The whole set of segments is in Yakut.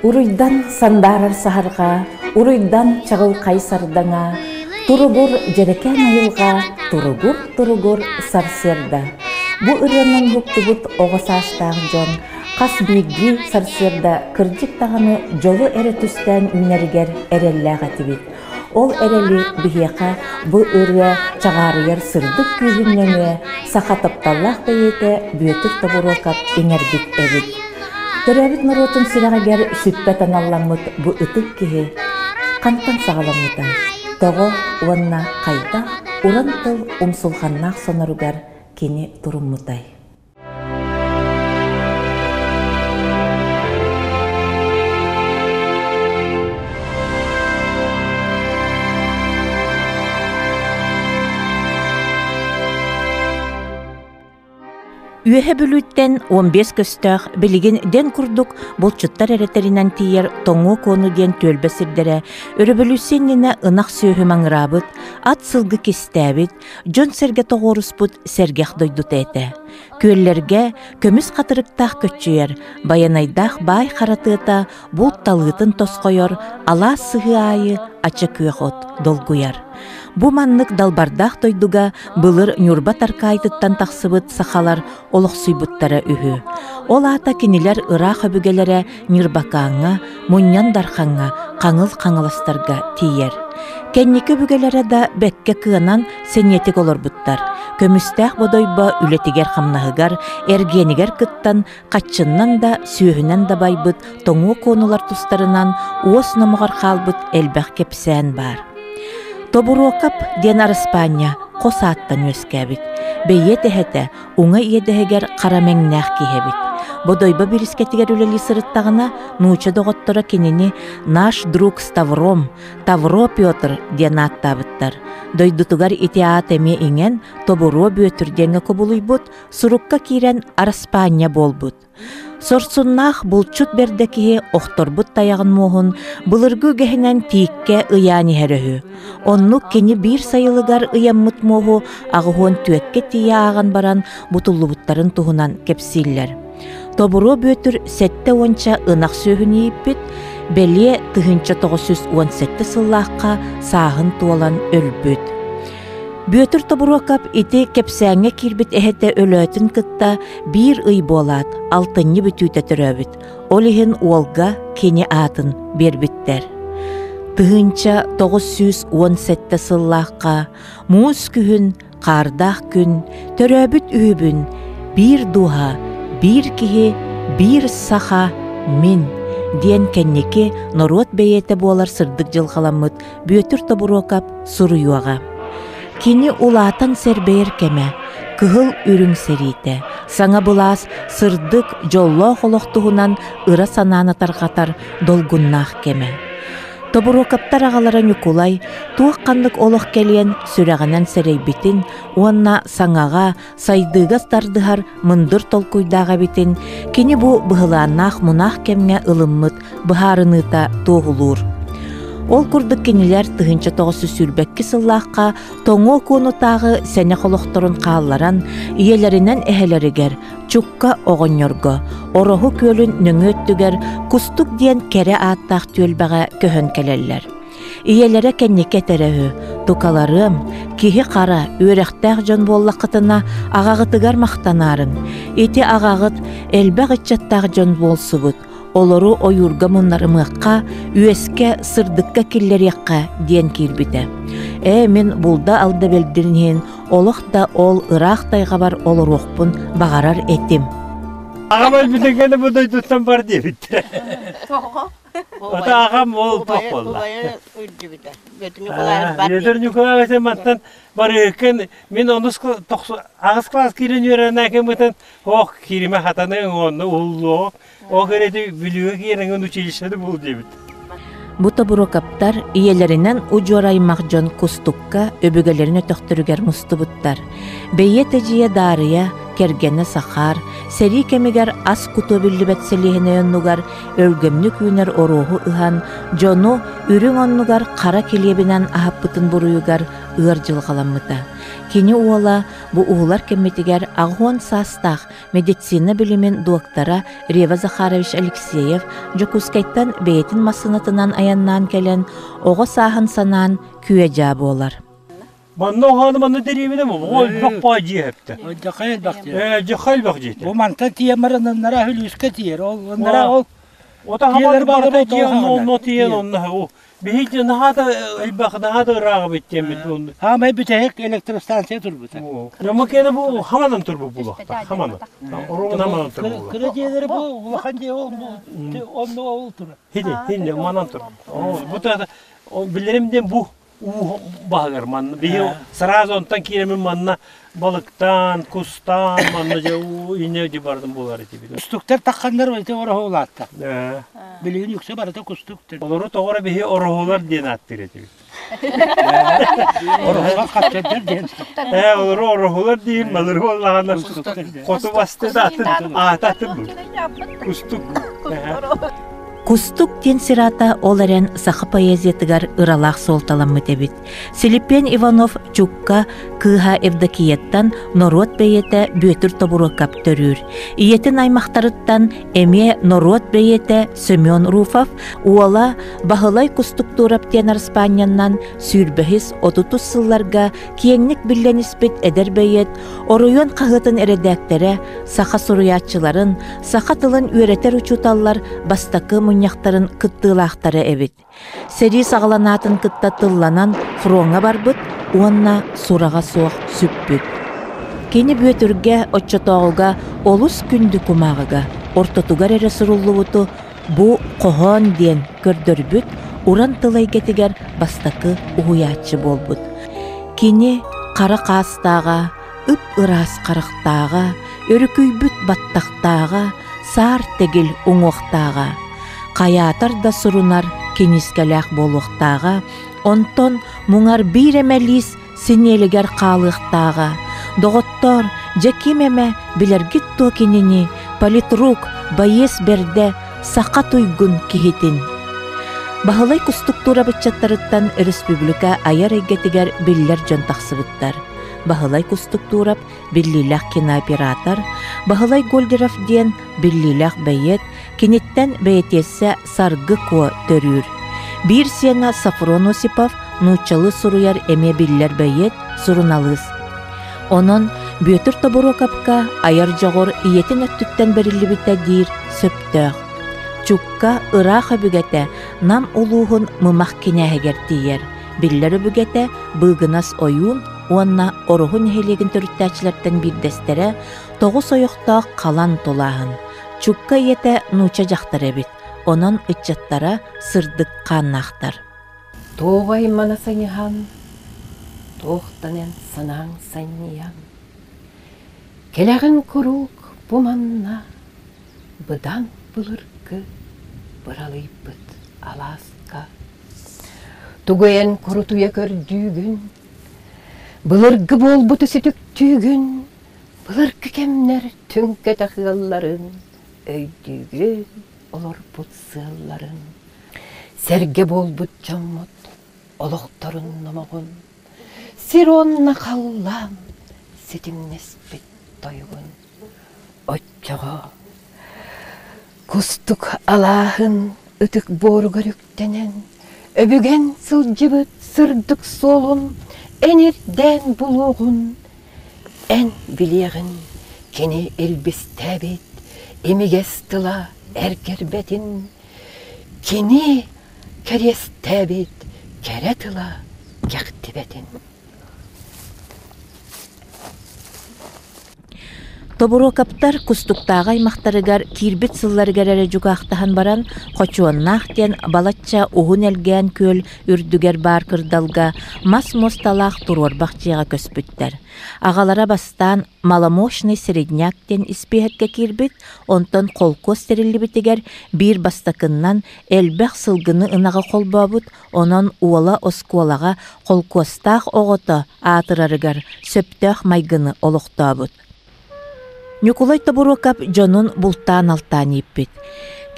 Уруйдан сандаарар саһарҕа, уруйдан чаҕылхай сардаҥа, туругур дьэрэкээн айылҕа, туругур туругур сарсыарда. Бу ырыанан уһуктубут оҕо саастаах дьон хас биирдии сарсыарда кырдьык даҕаны дьолу эрэ түстээн үүнэригэр эрэллээх этибит. Ол эрэли биһиэхэ бу ырыа чаҕаарыйар сырдык күүһүн нөҥүө саха тапталлаах бэйиэтэ Бүөтүр Тобуруокап иҥэрбит эбит. Төрөөбүт норуотун сүрэҕигэр сүппэт аналламмыт бу ытык киһи хантан саҕаламмытай? Тоҕо уонна хайдах уран тыл умсулҕаннаах соноругар кини туруммутай? Үөһэ Бүлүүттэн 15 көстөөх, билигин дэн курдук булчуттар эрэ тэринэн тиийэр Тоҥуо Куону диэн түөлбэ сирдэрэ өрөбөлүүссүйэ иннинэ ынах сүөһү маҥыраабыт, ат сылгы кистээбит, дьон-сэргэ тоҕуоруспут сэргэх дойдута этэ. Күөллэргэ көмүс хатырыктаах көччүйэр, байанайдаах баай хара тыата булт талыытын тосхойор, алаас сыһыы аайы ача күөх от долгуйар. Бу маннык далбардаах дойдуга былыр Ньурба Таркаайтыттан тахсыбыт сахалар олохсуйбуттара үһү. Ол аата кинилэр ыраах өбүгэлэрэ Ньырбакааҥҥа, Мунньан Дархаҥҥа, Хаҥыл Хаҥаластарга тиийэр. Кэнники өбүгэлэрэ да бэккэ кыанан сэниэтик олорбуттар. Көмүстээх Бодойбо үлэтигэр-хамнаһыгар, эргиэнигэр кыттан, хаччыннан да, сүөһүнэн да байбыт тоҥуо куонулар тустарынан уос номоҕор хаалбыт элбэх кэпсээн баар. Тобуруокап диэн араспаанньа хос ааттан үөскээбит. Бэйиэт эһэтэ уҥа иэдэһигэр хара мэҥнээх киһи эбит. Бодойбо бириискэтигэр үлэлии сырыттаҕына, нуучча доҕотторо кинини «Наш друг Ставром», «Тавро Петр» диэн ааттаабыттар. Дойдутугар ити аат эмиэ иҥэн, Тобуруо Бүөтүр диэҥҥэ кубулуйбут, сурукка киирэн араспаанньа буолбут. Сорсуннаах булчут бэрдэ киһи охторбут тайаҕын муоһун былыргы үгэһинэн тииккэ ыйаан иһэр үһү. Оннук кини биир сайылыгар ыйаммыт муоһу аҕыһуон түөккэ тиийэ ааҕан баран бутуллубуттарын туһунан кэпсииллэр. Тобуруо Бүөтүр сэттэ уонча ынах сүөһүнү ииппит, бэлиэ 1917 сыллаахха сааһын туолан өлбүт. Бүөтүр Тобуруокап ити кэпсээҥҥэ киирбит эһэтэ өлөөтүн кытта биир ый буолаат, алтынньы бүтүүтэ төрөөбүт. Ол иһин уолга кини аатын биэрбиттэр. 1917 сыллаахха муус күһүн, хаардаах күн, төрөөбүт үһүбүн, биир дууһа, биир киһи, биир саха, мин диэн кэнники норуот бэйиэтэ буолар сырдык дьылҕаламмыт Бүөтүр Тобуруокап суруйуоҕа. Кини улаатан сэрбэйэр кэмэ, кыһыл үрүҥ сэриитэ, саҥа былаас сырдык, дьоллоох олох туһунан ыра санааны тарҕатар долгуннаах кэмэ. Тобуруокаптар аҕалара Ньукулай туох-ханнык олох кэлиэн сүрэҕинэн сэрэйбитин уонна саҥаҕа, сайдыыга тардыһар мындыр толкуйдаах эбитин кини бу быһылааннаах мунаах кэмҥэ ылыммыт быһаарыныыта туоһулуур. Ол курдук кинилэр 1922 сыллаахха Тоҥуо Куонутааҕы сэнэх олохторун хаалларан, ийэлэринэн эһэлэригэр Чукка оҕонньорго, Ороһу күөлүн нөҥүө өттүгэр Кустук диэн кэрэ ааттаах түөлбэҕэ көһөн кэлэллэр. Ийэлэрэ кэнники этэрэ үһү, «Тукаларыам, киһи-хара, үөрэхтээх дьон буоллаххытына, аҕаҕытыгар махтанаарыҥ. Ити аҕаҕыт элбэх ыччаттаах дьон буолсубут, олору ойуурга муннарымыахха, үөскэ, сырдыкка киллэриэххэ» диэн киирбитэ. Ээ, мин булда-алда бэлдирин иһин олох да ол ыраах тайҕабар олоруохпун баҕарар этим. Аҕам өлбүтүн кэннэ бу дойдуттан бар диэбиттэрэ. Тоҕо? Ото аҕам ол туох буолла? Убайа үрдүбүтэ. Бүөтүр Ньукулаев бар Бүөтүр Ньукулаев мантан барыыккын мин онус аҕыс класс киирэн үөрэнээкиммитин ох кииримэ хатаныаҥ уонна уһуллуоҕу ол кэриэти Бүлүүгэ киирэҥин училищены бул диэбит. Бу Тобуруокаптар ийэлэринэн удьуор аймах дьон Кустукка өбүгэлэрин өтөхтөрүгэр мустубуттар. Бэйиэт эдьиийэ Даарыйа, кэргэнэ Сахаар, сэрии кэмигэр ас кутуо биллибэт сэлиэһинэй оннугар өлгөмнүк үүнэр оруоһу ыһан, дьону үрүҥ оннугар хара килиэбинэн аһаппытын буруйугар ыар дьылҕаламмыта. Кини уола бу уһулар кэммитигэр 80 саастаах медицина билимин дуоктара Рева Захарович Алексеев Дьокуускайтан бэйэтин массыынатынан айаннаан кэлэн, оҕо сааһын санаан күө-дьаа буолар. Манна оһону манна дэриэбинэ бу элбэх паа дьиэ эптэ. Дьахай элбэх дьиэ. Ээ дьахай элбэх дьиэтэ. Бу мантан тиийэн баран аннара Хүлүүскэ тиийэр. Ол аннара ол Ота Тиэлэр хаман баҕа барыта дьиэ тоҕо онно тиийэн онно биһи наһаа да элбэх наһаа да ырааҕа биттиэммит онно. Хаамай бүтэһик электростанция турбута. Дьомо киэнэ бу хаманан турбут булуохта хаманан. Оруобун хаманан турбут. Кыра дьиэлэри бу улахан дьиэ ол онно ол турар. Хини хини манан тур. Бу та билэрим диэн бу уу баһыгар манна биһи сразу онтон киирэмин манна балыктаан, кустаан манна дьэ уу инньэ дьэ бардым буолар этибит. Кустуктар тахханнар ити ороһу улаатта. Билигин үксэ барыта кустуктар. Олору тоҕо биһи ороһулар диэн ааттыыр этибит. Ороһулар хапчардар диэн. Ээ олору ороһулар диир, малыры буоллаҕына хоту басты да атын аата атын бу. Кустук. Кустук диэн сир аата ол эрэн саха поэзиятыгар ыралаах суолталаммыт эбит. Силиппиэн Иванов Чукка кыыһа Евдокияттан норуот бэйиэтэ Бүөтүр Тобуруокап төрүүр. Ийэтин аймахтарыттан эмиэ норуот бэйиэтэ Семен Руфов уола Баһылай Кустуктуурап диэн араспаанньаннан сүүрбэһис отутус сылларга киэҥник биллэн испит эдэр бэйиэт оройуон хаһыатын эрэдээктэрэ саха суруйааччыларын, саха тылын үөрэтэр учууталлар бастакы мунньахтарын кыттыылаахтара эбит. Сэрии саҕаланаатын кытта тылланан фроҥҥа барбыт уонна сураҕа суох сүппүт. Кини Бүөтүргэ оччотооҕуга олус күндү кумааҕыга ортотугар эрэ суруллубуту бу хоһоон диэн көрдөрбүт уран тыл эйгэтигэр бастакы уһуйааччы буолбут. Кини хара хаастааҕа, ып-ыраас харахтааҕа, өрүкүйбүт баттахтааҕа, саар тэгил уҥуохтааҕа. Хайаатар да сурунар киниискэлээх буолуохтааҕа, онтон муҥар биир эмэ лиис синиэлигэр хаалыахтааҕа. Доҕоттоор, дьэ ким эмэ билэргит дуо кинини, политрук, байыас бэрдэ, саха туйгун киһитин. Баһылай Кустуктуура ыччаттарыттан республика айар эйгэтигэр биллэр дьон тахсыбыттар. Баһылай Кустуктуурап биллиилээх кинооператор, Баһылай Гольдеров диэн биллиилээх бэйиэт, киниттэн бэйэтиэссэ Саргы Куо төрүүр. Биир сиэнэ Софрон Осипов нууччалыы суруйар эмиэ биллэр бэйиэт, суруналыыс. Онон Бүөтүр Тобуруокапка айар дьоҕур ийэтин өттүттэн бэриллибитэ диир сөптөөх. Чукка ыраах өбүгэтэ Нам улууһун Мымах кинээһигэр тиийэр. Биллэр өбүгэтэ Быыгынас ойуун уонна Ороһу нэһилиэгин төрүттээччилэртэн биирдэстэрэ тоҕус ойохтоох Халан Тулааһын. Чукка ийэтэ нуучча дьахтар эбит, онон ыччаттара сырдык хааннаахтар. Туоҕай мана санньыһан, туохтан эн санааҥ санньыйан, Кэлэҕин куруук бу манна быдан былыргы быралыйбыт алааска. Тугу эн курутуйа көрдүүгүн, былыргы буолбуту сүтүктүүгүн, Былыргы кэмнэр түҥкэтэх ыалларын өйдүүгүн, олорбут сыалларын, сэргэ буолбут дьоммут олохторун номоҕун, сир уонна халлаан ситимнэспит тойугун. Оччоҕо кустук алааһын ытык буоругар үктэнэн, өбүгэн сылдьыбыт сырдык суолун эн ирдээн булуоҕун Эн билиэҕин кини илбистээбит имигэс тыла эргэрбэтин, кини кэриэстээбит кэрэ тыла кэхтибэтин. Тобуруокаптар Кустуктааҕы аймахтарыгар киирбит сылларыгар эрэ дьукаахтаһан баран, Хочуоннаах диэн балачча уһун элгээн күөл үрдүгэр баар кырдалга мас муосталаах туруорбах дьиэҕэ көспүттэр. Аҕалара бастаан маломощный середняк диэн испииһэккэ киирбит, онтон холкуос тэриллибитигэр биир бастакыннан элбэх сылгыны ынаҕы холбообут, онон уола оскуолаҕа холкуостаах оҕото аатырарыгар сөптөөх майгыны олохтообут. Ньукулай Тобуруокап дьонун бултаан-алтаан ииппит.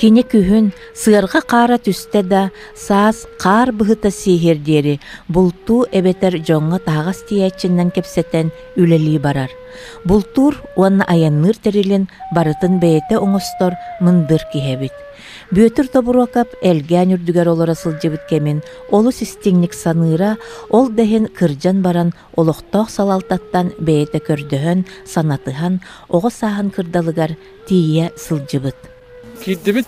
Кини күһүн сыарҕа хаара түстэ да, саас хаар быһыта сиэһиэр диэри бултуу эбэтэр дьоҥҥо таһаҕас тиийээччинэн кэпсэтэн үлэлии барар. Бултуур уонна айанныыр тэрилин барытын бэйэтэ оҥостор мындыр киһи эбит. Бүөтүр Тобуруокап элгээн үрдүгэр олоро сылдьыбыт кэмин олус истиҥник саныыра, ол да иһин кырдьан баран олохтоох салалтаттан бэйэтэ көрдөһөн, санатыһан, оҕо сааһын кырдалыгар тиийэ сылдьыбыт. Киирдибит.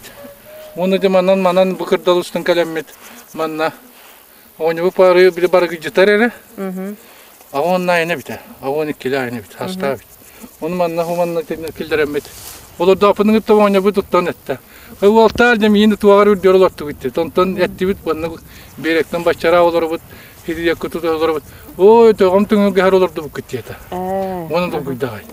Уонна дьэ манан манан бу кырдал устун кэлэммит манна оонньуу пары били барыгыдьытар эрэ. Аҕа айна битэ. Аҕа иккилэ айна бит. Хастаа бит. Ону манна манна киллэрэммит. Олордооппунун кытта оонньобут туттан этте. Уолтаар дьэ миин туоҕар үрдүөр олортубут. Онтон эттибит уонна биэрэктэн баччара олоробут Хирийэккэ тута олоробут. Ой, тоҕом түҥүргэһэр олордубуккут диэтэ. Уонна долгуйдаҕай.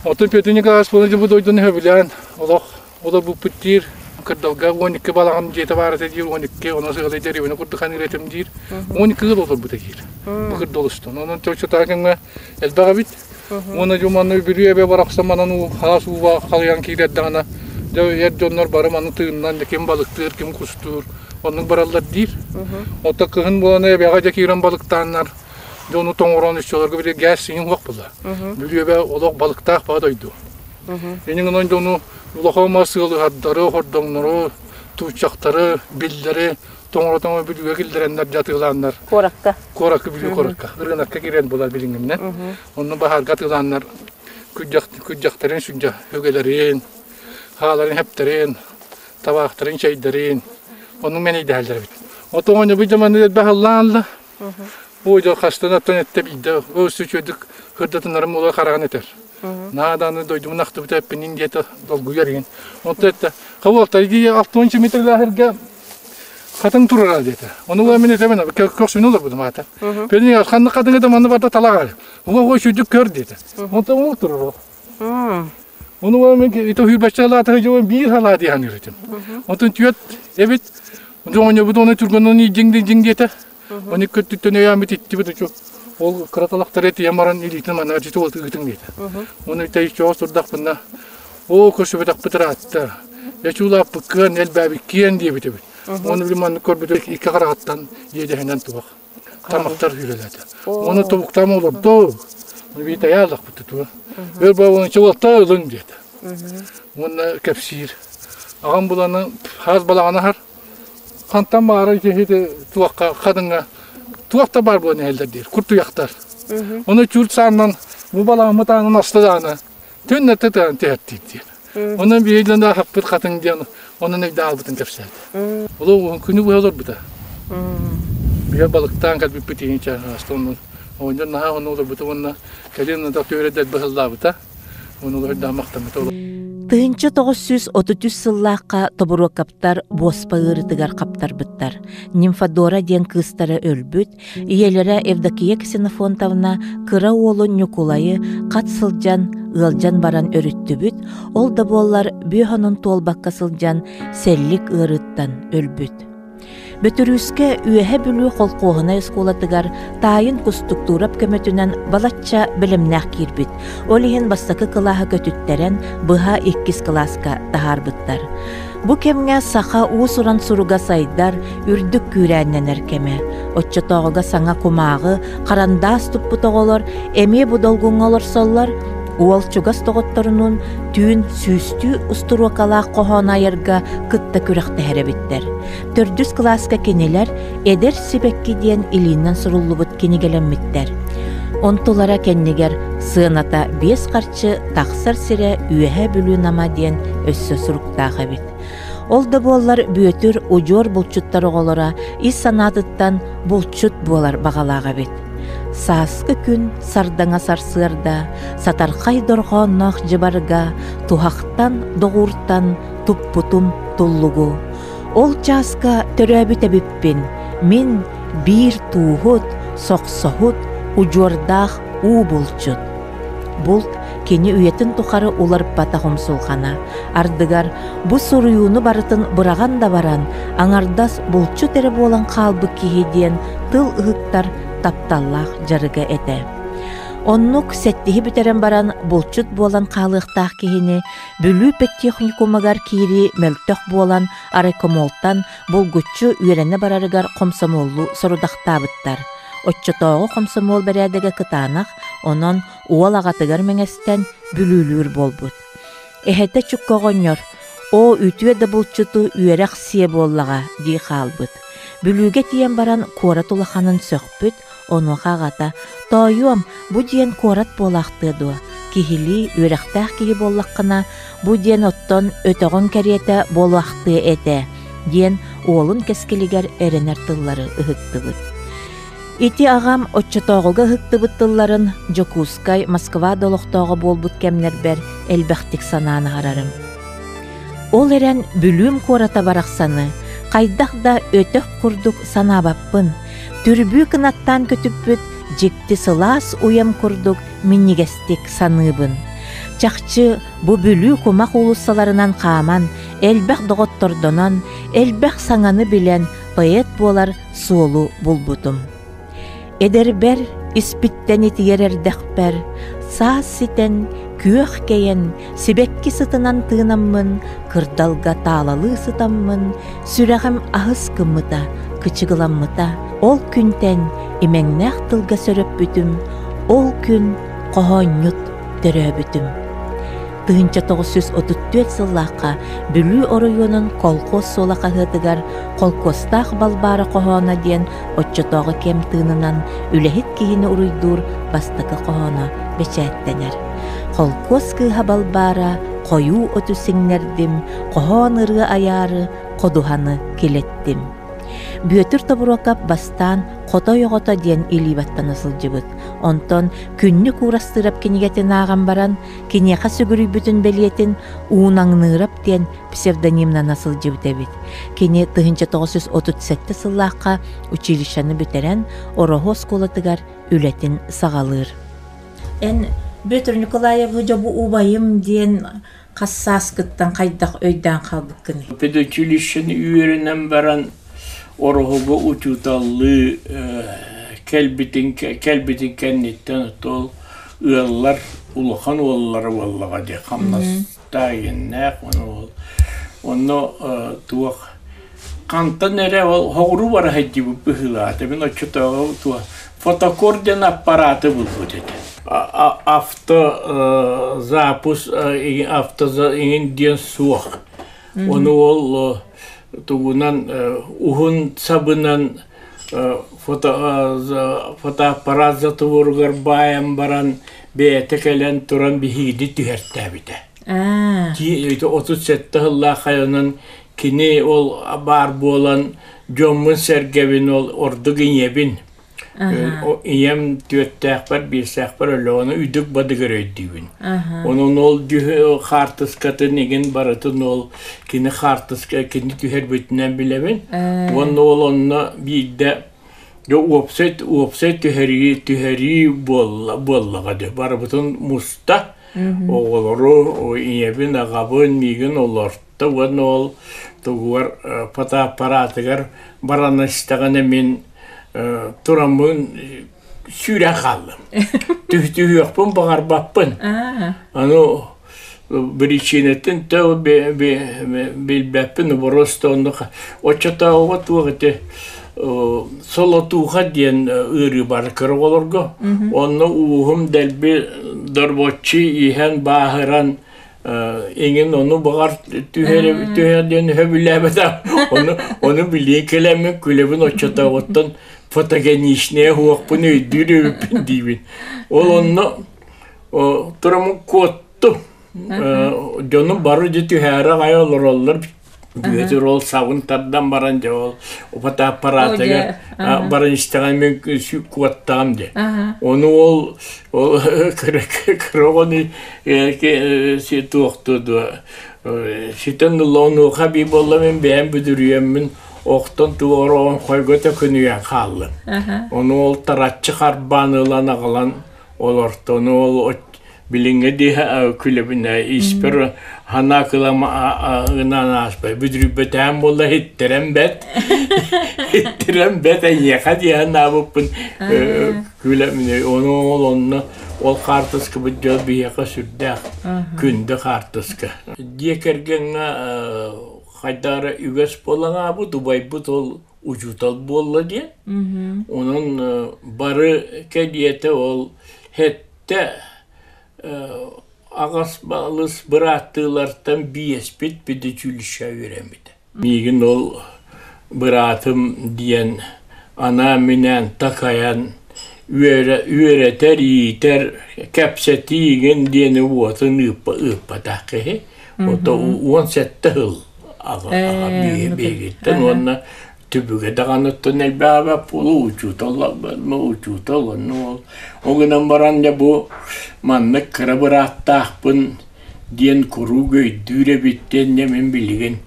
Оттон Петр Николаевич буолан бу дойдуну сөбүлээн олох олорбуппут диир. Кырдалга 12 балаҕан дьиэтэ баар этэ диир, 12, онон сыалай дэриэбинэ курдук ханыыр этим диир. 12 ыал олорбута диир. Бу кырдал устун. Онон чочутаа кэмҥэ элбэх эбит. Уонна дьон манна Бүлүү эбэ барахсан манан уу хаас ууга халыйан киирэрдэҕинэ дьэ эр дьоннор бары маны тыынынан ким балыктыыр, ким кустуур оннук бараллар диир. Оттон кыһын буолан эбэҕэ дьэ киирэн балыктааннар дьону тоҥорон иччилэргэ били газ сиҥин уох була. Бүлүү эбэ олох балыктаах баа дойду. Иннин гынан дьону улахан мас сыалыһардары, хордоҥнору, тууччахтары, биллэри тоҥоро-тоҥо Бүлүүгэ киллэрэннэр дьатыылааннар. Куоракка. Куоракка Бүлүү куоракка. Ырыынакка киирэн буолар билиҥҥинэн. Онно баһаарга атыылааннар күрдьэхтэрин сүдьэ үгэлэрин, хааларын хэптэрин, табаахтарын чэйдэрин оннук мэнэйдэһэллэр эбит. Отон оонньобут дьаманы баһыллаан Ой, дьол хастан оттон эттэ биирдэ ос үчүгэйдик кырдатынарым уола хараҕын этэр. Нааданы дойдубун ахтыбыта эппинин диэтэ долгуйар иһин. Онто этте, хабуолта иди алтуонча метрлаахырга хатыҥ турара диэтэ. Ону ула мин этэбин көхсүнү олорбутум аата. Пелин ханнык хатыҥы да манны барда талаҕар. Уга ой сүдүк көр диэтэ. Онто ол турар. Ону ула мин ито хүрбэччэ халаата дьон биир халаа дии саныыр этим. Онтон түөт эбит дьоҥоньобут оны түргэнон дьиҥ дьиҥ диэтэ. Оны көттүттэн өйөөмүт иттибит учу ол кыра талахтары этийэн баран илиитин манна дьити ол ыытыҥ диэтэ. Оны тэйиччи турдахпына оо көрсүбэтэхпит ыраатта. Эчуулааппыккыан элбээбиккиэн диэбит эбит. Оны били маннык көрбүтү икки хараҕыттан иэдэһинэн туох. Тамактар үлэлээтэ. Оны тобуктаам олордо. Оны бии тайааллахпыт туа. Өр бабын чуолта ылыҥ диэтэ. Уонна кэпсиир. Аҕам буланы хаас балаҕана аһар. Хантан баара киһи туохха хадыҥҥа туох да баар буолан иһэллэр диир куртуйахтар. Ону чур сааннан бу балаҕаммыт аанын аста даҕаны түннэтэ тыан түһэртиир диэн. Онон биһиги хаппыт хатыҥ диэн онон өйдөөн кэпсээтэ. Ол күнү быһа олорбута. Биһи балыктаан кэлбиппит иһин чааһаста онон оҕонньор наһаа онно олорбута уонна кэлин ынах түөрэ быһыллаабыта. 1933 сыллаахха Тобуруокаптар буоспа ыарыытыгар хаптарбыттар. Нимфодора диэн кыыстара өлбүт, ийэлэрэ Евдокия Ксенофонтовна кыра уолун Ньукулайы хат сылдьан, ыалдьан баран өрүттүбүт, ол да буоллар бүө онон туолбакка сылдьан сэллик ыарыыттан өлбүт. Бөтүрүүскэ Үөһэ Бүлүү холкуоһунай оскуолатыгар таайын Кустуктуурап көмөтүнэн балачча бэлэмнээх киирбит. Ол иһин бастакы кылааһы көтүттэрэн, быһа иккис кылааска таһаарбыттар. Бу кэмҥэ саха уус-уран суруга сайдар, үрдүк күүрээннэнэр кэмэ. Оччотооҕуга саҥа кумааҕы, харандаас туппут оҕолор эмиэ бу долгуҥҥа олорсоллор, Уол чугас доҕотторунуун түүн сүүстүү устуруокалаах хоһоон айарга кытта күрэхтэһэр эбиттэр. Төрдүс кылааска кинилэр «Эдэр сибэкки» диэн илиинэн суруллубут кинигэлэммиттэр. Онтулара кэннигэр сыаната биэс харчы тахсар сирэ Үөһээ Бүлүү Нама диэн өссө суруктаах эбит. Ол да буоллар Бүөтүр удьуор булчуттар оҕолоро ис санаатыттан булчут буолар баҕалаах эбит. Сааскы күн сардаҥа сарсыарда сатархай дорҕоонноох дьыбарга туһахтан, доҕууртан туппутум туллугу. Ол чааска төрөөбүт эбиппин, мин биир тууһут, сохсоһут, удьуордаах уу булчут. Булт кини үйэтин тухары уларыппатах умсулҕана. Ардыгар бу суруйууну барытын быраҕан да баран, аҥардас булчут эрэ буолан хаалбыт киһи диэн тыл ыһыктар тапталлаах дьарыга этэ. Оннук сэттиһи бүтэрэн баран булчут буолан хаалыахтаах киһини Бүлүү педтехникумугар киирии мөлтөх буолан райкомолтан булгуччу үөрэнэ барарыгар хомсомуоллуу сорудахтаабыттар. Оччотооҕу хомсомуол бэрээдэгэ кытаанах, онон уол аҕатыгар мэҥэстэн Бүлүүлүүр буолбут. Эһэтэ Чукка оҕонньор «Оо, үтүө да булчуту үөрэх сиэ буоллаҕа» дии хаалбыт. Бүлүүгэ тиийэн баран куорат улаханын сөхпүт, онуоха аҕата «Тоойуом, бу диэн куорат буолаахтыа дуо? Киһилии, үөрэхтээх киһи буоллаххына, бу диэн оттон өтөҕүҥ кэриэтэ буолуохтыа этэ» диэн уолун кэскилигэр эрэнэр тыллары ыһыктыбыт. Ити аҕам оччотооҕуга ыһыктыбыт тылларын Дьокуускай, Москва да олохтооҕо буолбут кэмнэрбэр элбэхтик санаан аһарарым. Ол эрэн Бүлүүм куората барахсаны хайдах да өтөх курдук санаабаппын. Түрбүү кынаттаан көтүппүт дьикти сылаас уйам курдук минньигэстик саныыбын. Чахчы, бу Бүлүү кумах уулуссаларынан хааман, элбэх доҕоттордонон, элбэх саҥаны билэн поэт буолар суолу булбутум. Эдэрбэр, испиттэн итийэр эрдэхпэр, саас ситэн, күөх кэйэн, сибэкки сытынан тыынаммын, кырдалга таалалыы сытаммын, сүрэҕим аһыс гыммыта, кычыгыламмыта. Ол күнтэн имэҥнээх тылга сөрөппүтүм, ол күн хоһоонньут төрөөбүтүм. 1934 сыллаахха Бүлүү оройуонун колхоз суола хаһыатыгар «Холкуостаах Балбаара хоһооно» диэн оччотооҕу кэм тыынынан үлэһит киһини уруйдуур бастакы хоһооно бэчээттэнэр. Холкуос кыыһа Балбаара хойуу оту сиҥнэрдим, хоһоон ырыа айаары ходуһаны килэттим. Бүөтүр Тобуруокап бастаан Хотой оҕото диэн илии баттана сылдьыбыт. Онтон Күннүк Уурастыырап кинигэтин ааҕан баран, киниэхэ сүгүрүйбүтүн бэлиэтин Уунаҥныырап диэн псевдонимнана сылдьыбыт эбит. Кини 1937 сыллаахха училищены бүтэрэн, Ороһу оскуолатыгар үлэтин саҕалыыр. Эн Бүөтүр Николаевы дьобу убайым диэн Хас сааскыттан хайдах өйдөөн хаалбыккыный? Педучилищены үөрэнэн баран Ороһуга учууталлыы кэлбитин кэлбитин кэнниттэн ол ыаллар улахан уоллара буоллаҕа дии хамнастаах иэннээх ол онно туох хантан эрэ ол соҕуруу бара сылдьыбыт быһыылаах мин оччотооҕу туох фотокор диэн аппарааты булбут этэ автозапуск авто иҥин диэн суох ону ол тугунан уһун сабынан фотоаппарат затворугар баайан баран бэйэтэ кэлэн туран биһигини түһэртээбитэ 37 сыллаах айанын Кини ол баар буолан дьоммун-сэргэбин ол ордук ийэбин ийэм түөртээхпэр, биэстээхпэр өлөҕүнэ үдүк бадыгыр өйдүүбүн. Онон ол хаартыскатын игин барытын ол кини хаартыска кини түһэрбитинэн билэбин. Уонна ол онно биирдэ уопсай уопсай түһэрии түһэрии буолла буоллаҕа дии барыбытын муста оҕолору ийэбин аҕабын миигин олорто уонна ол тугугар фотоаппаратыгар баран истэҕинэ мин тураммын сүүрэн хааллым. Түһүөхпүн баҕарбаппын. Аны причинатын то билбэппин просто онно оччотооҕуга туох ити солотууха диэн ыарыы бар кыра оҕолорго онно ууһум дэлби дорбоччу иһэн бааһыран иҥин ону баҕар түһэр түһэр диэн сөбүлээбэтэх ону ону билии кэлэммин күлэбин оччотооҕуттан фотогеничная уохпун өйдүүр эбиппин диибин ол онно турамын куоттум дьонум бары дьэ түһээри аҕай олороллор Бүөтүр ол сабын тардан баран дьэ ол фотоаппаратыгар баран истэҕин мин куоттаҕым дьэ. Ону ол ол кыра оҕону туохтуу дуо ситэн ыла онуоха бии буолла мин бэйэм бүдүрүйэммин охтон туора оҥхойго төкүнүйэн хааллым. Ону ол тараччы харбаан ылан аҕалан олортону ол. Билиҥҥэ диэһэ күлэбинэ испэр ханаа кылам гынан ааспай бүдүрүйбэтээн буолла иттэрэн бэт иттэрэн бэт эйиэхэ диэһэн аабыппын күлэбинэ ону ол онно ол хаартыскабыт дьол биһиэхэ сүрдээх күндү хаартыска дьиэ кэргэҥҥэ хайдах эрэ үгэс буолан аабыт убайбыт ол учуутал буолла диэн онон бары кэриэтэ ол сэттэ аҕас балыс бырааттыылартан биэспит педучилище үөрэммитэ. Миигин ол быраатым диэн анаан-минээн такайан үөрэтэр, иитэр, кэпсэтиигин диэни уотун ыыппатах киһи. Ото 17 сыл аҕа биһигиттэн уонна түбүгэ даҕаныттан элбээбэт буолуо учуутал учуутал онно ол ол гынан баран дьэ бу маннык кыра бырааттаахпын диэн куруук өйдүүр эбит диэн дьэ мин билигин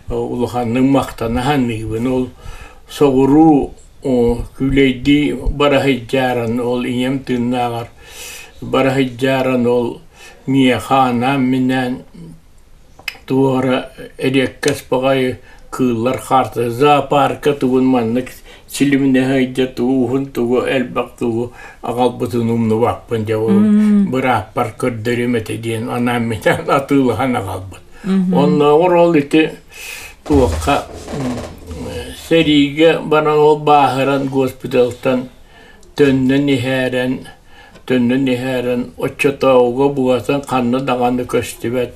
улаханнык махтана саныыбын ол соҕуруу күүлэйдии бара сылдьааран ол ийэм тыыннааҕар бара сылдьааран ол миэхэ анаан-минээн туора эриэккэс баҕайы кыыллар хаарта зоопарка тугун маннык силимнэһэ тугу уһун тугу элбэх тугу аҕалбытын умнубаппын дьэ ол бырааппар көрдөрүм этэ диэн анаан-минээн атыылаһан аҕалбыт оннооҕор ол ити туохха сэриигэ баран ол бааһыран госпиталтан төннөн иһээрэн төннөн иһээрэн оччотооҕуга бугатын ханна даҕаны көстүбэт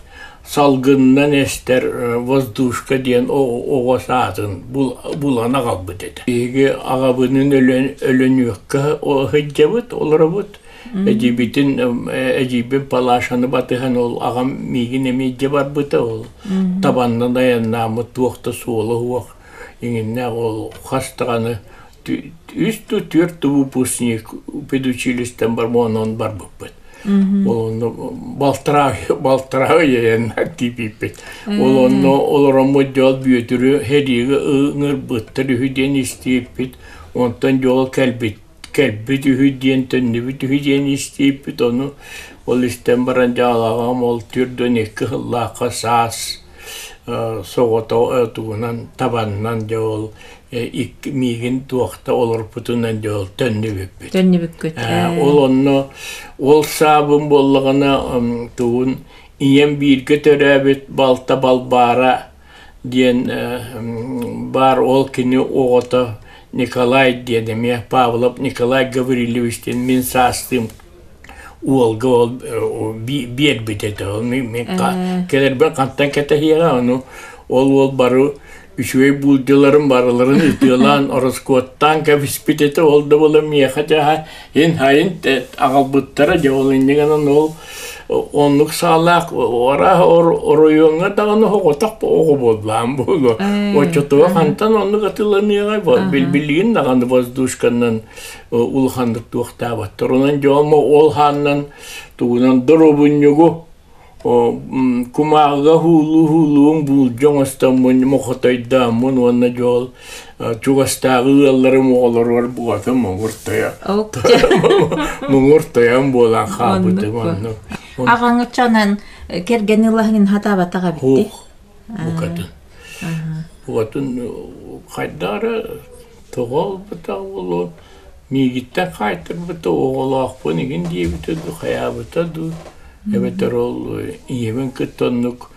салгынынан эстэр воздушка диэн оҕо саатын булан аҕалбыт этэ. Биһиги аҕабыныын өлөнүөххэ сылдьабыт, олоробут. Эдьиийбитин эдьиийбин Палашаны батыһан ол аҕам миигин эмиэ илдьэ барбыта ол табаннан айаннааммыт туох да суола суох иҥиннээх ол хас даҕаны үс ту түөрт выпускник педучилищтан бармонон барбыппыт. Ол онно балтараа балтараа ыйайаннар тиийбиппит. Ол онно олороммут дьол Бүөтүрү сэриигэ ыҥырбыттар үһү диэн истииппит. Онтон дьол кэлбит кэлбит үһү диэн төннүбүт үһү диэн истииппит. Ону ол истэн баран дьаалаҕам ол 42 сыллаахха саас соҕотох тугунан табаннан дьэ ол икки миигин туохта олорпутунан дьэ ол төннүбүппүт. Төннүбүккүт. Ол онно ол саабым буоллаҕына тугун ийэм бииргэ төрөөбүт балта Балбаара диэн баар ол кини оҕото Николай диэн эмиэ Павлов Николай Гаврильевич диэн мин саастыым уолга ол биэрбит этэ ол мин кэлэрбэр хантан кэтэһиэҕэ ону ол уол бары үчүгэй буулдьаларын барыларын ытыалаан ороскуоттаан кэбиспит этэ ол да буола миэхэ дьаһа ин хайын аҕалбыттара дьэ ол инньэ гынан ол оннук саалаах арааһа оройуоҥҥа даҕаны оҕотох оҕо буоллаан буолуо оччотугар хантан оннук атыыланыаҕай билигин даҕаны воздушканан улаханнык туохтаабаттар. Онон дьомо ол хааннан тугунан доробунньугу кумааҕыга һуулуу-һуулуум буулдьа оҥостоммун мохотойдооммун уонна дьол чугастааҕы ыалларым оҕолоругар бугатын муҥур тойон муҥур тойон буолан хаалбытым оннук. Аҕаҥыччанан кэргэни ылаһыҥын хатаабатах эбитти. Букатын. Букатын хайдах эрэ тоҕо ылбыта буолуо, миигиттэн хаайтарбыта оҕолоохпун игин диэбитэ дуу, хайаабыта дуу, эбэтэр ол ийэбин кытта оннук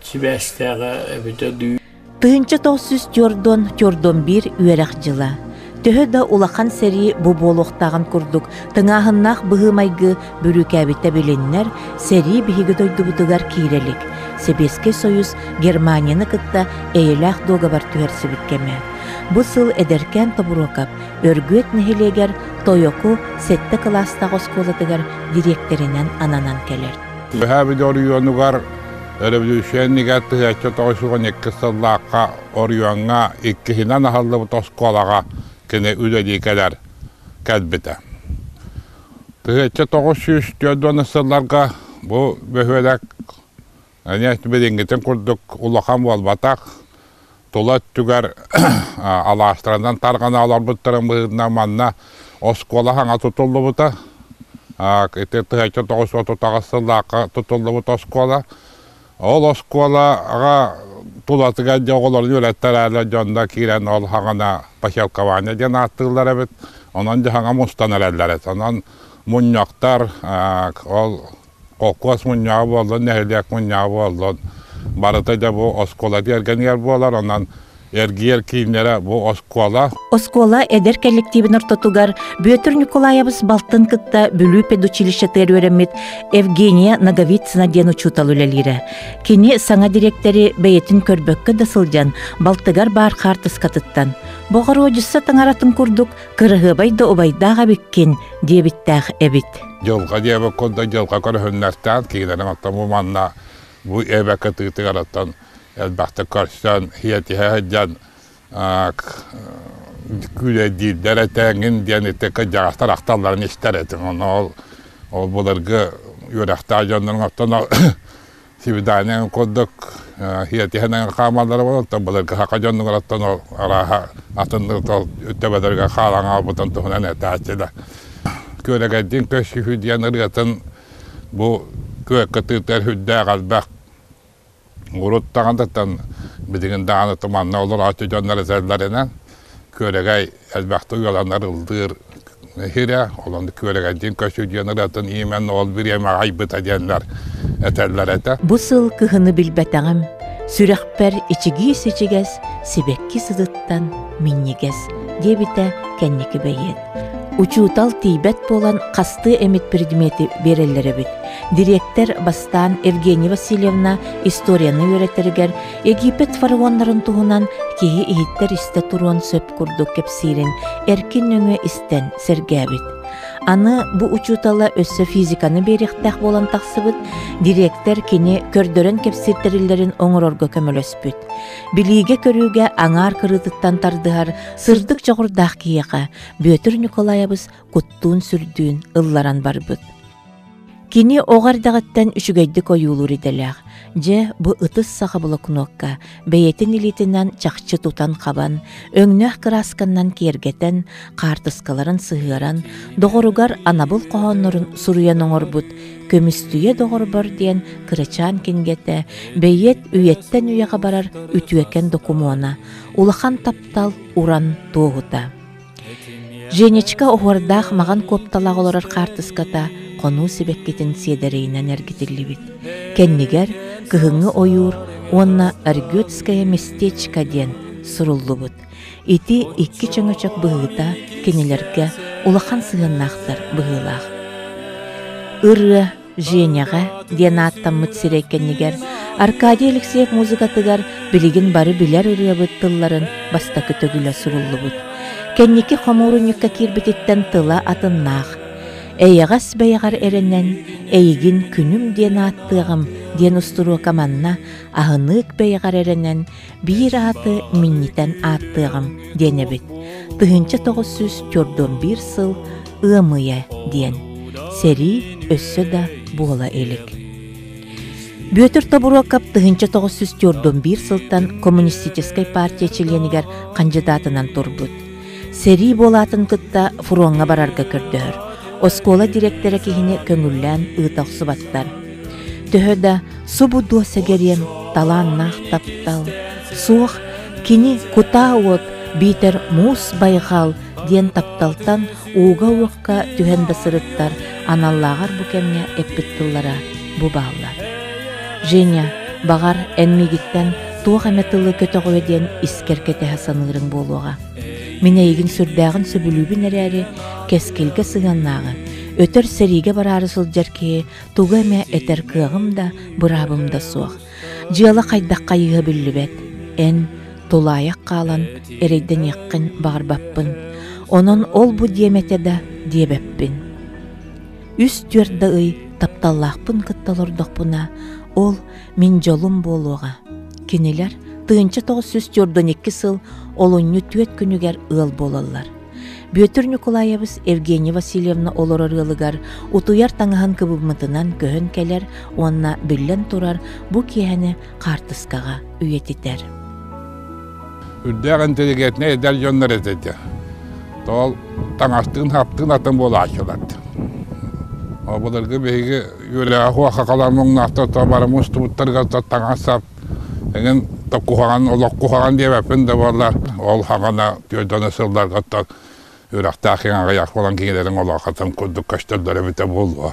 сибээстээҕэ эбитэ дуу. 1904 41 үөрэх дьыла. Төһө да улахан сэрии бу буолуохтааҕын курдук тыҥааһыннаах быһыы-майгы бүрүүкээбитэ билиннэр, сэрии биһиги дойдубутугар киирэ илик. Сэбиэскэй Союз Германияны кытта эйэлээх дуогабар түһэрсибит кэмэ. Бу сыл эдэркээн Тобуруокап Өргүөт нэһилиэгэр Тойоку сэттэ кылаастаах оскуолатыгар дириэктэринэн ананан кэлэр. Үөһээ Бүлүү оройуонугар өрөбөлүүсүйэ 1992 сыллаахха оройуоҥҥа иккиһинэн аһыллыбыт оскуолаҕа кини үлэлии кэлэр кэлбитэ. 1940 сылларга бу бөһүөлэк эмиэ билиҥҥитин курдук улахан буолбатах, тула өттүгэр алаастарынан тарҕана олорбуттарын быһыытынан манна оскуола саҥа тутуллубута. Ити 1938 сыллаахха тутуллубут оскуола. Ол оскуолаҕа тулатыгар дьэ оҕолорун үөрэттэрээлэр дьонно киирэн ол хаҥана поселкование диэн ааттыыллар эбит. Онон дьаһаҥа мустан эрэллэр эт. Онон мунньахтар ол холкуос мунньаҕа буоллун, нэһилиэк мунньаҕа буоллун, барыта дьэ бу оскуола тиэргэнигэр буолар. Онон эргийэр кииннэрэ бу оскуола. Оскуола эдэр коллективин ортотугар Бүөтүр Ньукулаайабыс балтын кытта Бүлүү педучилищетыгар үөрэммит Евгения Ноговицына диэн учуутал үлэлиирэ. Кини саҥа дириэктэри бэйэтин көрбөккө да сылдьан балтыгар баар хаартыскатыттан «Боҕоруодьусса таҥаратын курдук кыраһыабай да убайдаах эбиккин» диэбиттээх эбит. Дьылҕа диэбит курдук дьылҕа көрүһүннэртээн киирэрин оттон бу манна бу эбэ кытыытыгар оттон элбэхтик көрсөн сиэтиһэ сылдьан күүлэйдиирдэр этээҥҥин диэн ити кырдьаҕастар ахталларын истэр этим. Ону ол ол былыргы үөрэхтээх дьоннорун оттон свидание курдук сиэтиһэн хаамаллара буолан оттон былыргы саха дьонугар оттон ол арааһа атыннык ол төбөлөрүгэр хаалан хаалбытын туһунан этээччилэр. Күөрэгэйдиин көрсүһүү диэн ырыатын бу күөккэ тыытар сүрдээх элбэх Урут даҕаны билигин даҕаны туманна олорооччу дьоннор этэллэринэн күөрэгэй элбэхтик ыаланар ыллыыр сирэ, онон күөрэгэйдиин көсүү диэн ырыатын иимэн ол бириэмэҕэ айбыта диэннэр этэллэр этэ. Бу сыл кыһыны билбэтэҕим, сүрэхпэр ичигиис-ичигэс, сибэкки сытыттан минньигэс, диэбитэ кэнники бэйиэт. Учуутал тиийбэт буолан хастыы эмит предмети биэрэллэр эбит. Дириэктэр бастаан Евгения Васильевна историяны үөрэтэригэр Египет фараоннарын туһунан киһи иһиттэр истэ туруон сөп курдук кэпсиирин эркин нөҥүө истэн сэргээбит. Аны бу учуутала өссө физиканы биэриэхтээх буолан тахсыбыт, дириэктэр кини көрдөрөн кэпсиир тэриллэрин оҥорорго көмөлөспүт. Билиигэ-көрүүгэ аҥаар кырыытыттан тардыһар сырдык дьоҕурдаах киһиэхэ Бүөтүр Ньукулаайабыс куттуун-сүрдүүн ылларан барбыт. Кини оҕо эрдэҕиттэн үчүгэйдик ойуулуур идэлээх. Дьэ, бу ытыс саха блокнокка бэйэтин илиитинэн чахчы тутан-хабан, өҥнөөх кыраасканнан киэргэтэн, хаартыскаларын сыһыаран, доҕоругар анабыл хоһооннорун суруйан оҥорбут «Көмүстүйэ доҕорбор» диэн кырачаан кинигэтэ бэйиэт үйэттэн үйэҕэ барар үтүөкэн докумуона, улахан таптал уран туоһута. Женечка оһуордаах маҕан куопталаах олорор хаартыската хонуу сибэккитин сиэдэрэйинэн эргитиллибит. Кэннигэр кыһыҥҥы ойуур уонна Аргютское местечко диэн суруллубут. Ити икки чөҥөчөк быһыыта кинилэргэ улахан сыһыаннаахтар быһыылаах. Ырыа Женяҕа диэн ааттаммыт сирэй кэннигэр Аркадий Алексеев музыкатыгар билигин бары билэр ырыабыт тылларын бастакы төгүлэ суруллубут. Кэнники хомуурунньукка киирбититтэн тыла атыннаах. Эйэҕэс бэйэҕэр эрэнэн, эйигин күнүм диэн ааттыаҕым диэн устуруока манна аһыныык бэйэҕэр эрэнэн, биир ааты минньитэн ааттыаҕым диэн эбит. 1941 сыл ыам ыйа диэн. Сэрии өссө да буола илик. Бүөтүр Тобуруокап 1941 сылтан Коммунистическай партия чилиэнигэр хандьыдаатынан турбут. Сэрии буолаатын кытта фроҥҥа барарга көрдөһөр. Оскуола дириэктэрэ киһини көҥүллээн ыыта охсубаттар. Төһө да субу дуо сэгэриэм талааннаах таптал, суох кини кутаа уот биитэр муус байҕал диэн тапталтан ууга-уокка түһэн да сырыттар аналлааҕар бу кэмҥэ эппит тыллара бу бааллар. Женя, баҕар, эн миигиттэн туох эмэ тылы көтөҕүө диэн искэр кэтэһэ саныырыҥ буолуоҕа. Мин эйигин сүрдээҕин сөбүлүүбүн эрээри, кэскилгэ сыһыаннааҕы, өтөр сэриигэ бараары сылдьар киһи тугу эмэ этэр кыаҕым да, быраабым да суох. Дьыала хайдах хайыһа биллибэт. Эн тулаайах хаалан эрэйдэниэххин баҕарбаппын. Онон ол-бу диэм этэ да диэбэппин. Үс-түөрт да ый тапталлаахпын кытта олордохпуна, ол мин дьолум буолуоҕа. Кинилэр 1942 сыл олунньу түөрт күнүгэр ыал буолаллар. Бүөтүр Ньукулаайабыс Евгения Васильевна олорор ыалыгар утуйар таҥаһын кыбыммытынан көһөн кэлэр уонна, биллэн турар, бу киэһэни хаартыскаҕа үйэтитэр. Үрдээх интеллигентнэй эдэр дьоннор этэ. Тоол таҥастыын-хаптыын атын буолааччылар. Былыргы биһиги үөрэҕэ хуохакалар муҥнаахтар бары мустубуттарыгар таҥас-сап эҥин куһаҕан олох куһаҕан диэбэппин да буоллар ол хаҕана түөрт сылларга үрэхтээх аҕыйах буолан кинилэрин олохотун курдук көстөллөр эбитэ буолуо.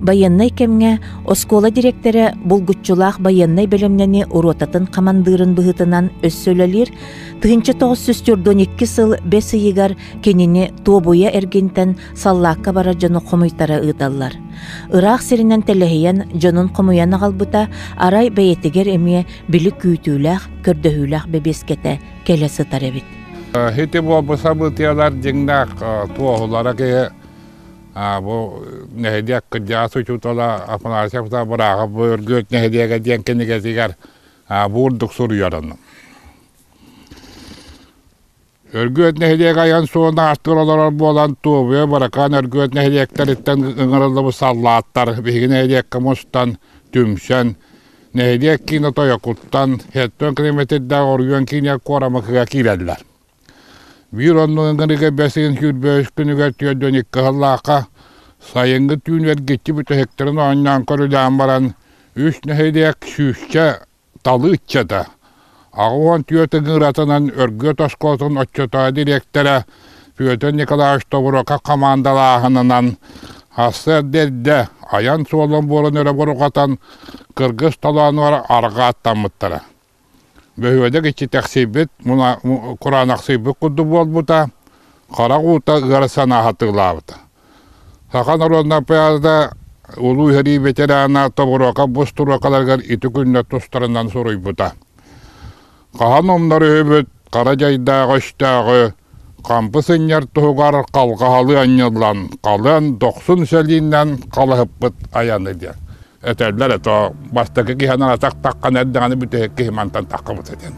Байыаннай кэмҥэ оскуола дириэктэрэ булгуччулаах байыаннай бэлэмнэни ротатын хамандыырын быһыытынан өссө үлэлиир 1942 сыл бэс ыйыгар кинини Туобуйа эргинтэн саллаакка барар дьону хомуйтара ыыталлар. Ыраах сиринэн тэлэһийэн дьонун хомуйан аҕалбыта арай бэйэтигэр эмиэ били күүтүүлээх, көрдөһүүлээх бэбиэскэтэ кэлэ сытар эбит. Ити буолбут событиялар дьиҥнээх туоһулара киһи бу нэһилиэк кырдьаҕас учуутала Афанасьев Бырааһап бу Өргүөт нэһилиэгэ диэн кинигэтигэр бу курдук суруйарын. Өргүөт нэһилиэгэ айан суолун аастыгар олорор буолан Туобуйа Быракаан Өргүөт нэһилиэктэриттэн ыҥырыллыбыт саллааттар биһиги нэһилиэккэ мустан, түмсэн, нэһилиэк киинэ Тойокуттан, Хеттон километрдаах оройуон киинэ Куорамыкыга киирэллэр. Биир оннук ыҥырыыга бэс ыйын сүүрбэ үс күнүгэр 42 сыллаахха сайыҥҥы түүн эргиччи бүтэһиктэрин оонньоон көрүлээн баран үс нэһилиэк сүүсчэ талыы ыччата 84 ыҥыратынан Өргүөт оскуолатын оччотооҕу дириэктэрэ Петр Николаевич Тобуруокап хамаандалааһынынан сарсыарда эрдэ айан суолун буолан өрө бурҕатан кыргыс толоонугар арҕаа аттаммыттара. Бөһүөлэк иччитэхсийбит, кураанахсыйбыт курдук буолбута, харах уута ыар санаа хатыылаабыта. Саха норуотун пиарда Улуу сэрии ветерана Тобуруокап бу устуруокаларыгар ити күннэр тустарынан суруйбута. Хаһан умнар үһүбүт хара дьайдаах өстөөҕү хампы сынньар туһугар халҕаһалыы анньыллан, халыан дохсун сэлииннэн халыһыппыт айаны диэн. Этэллэр это бастакы киһинэн атах таххан эрдэҕинэ бүтэһик киһи мантан таххыбыта диэн.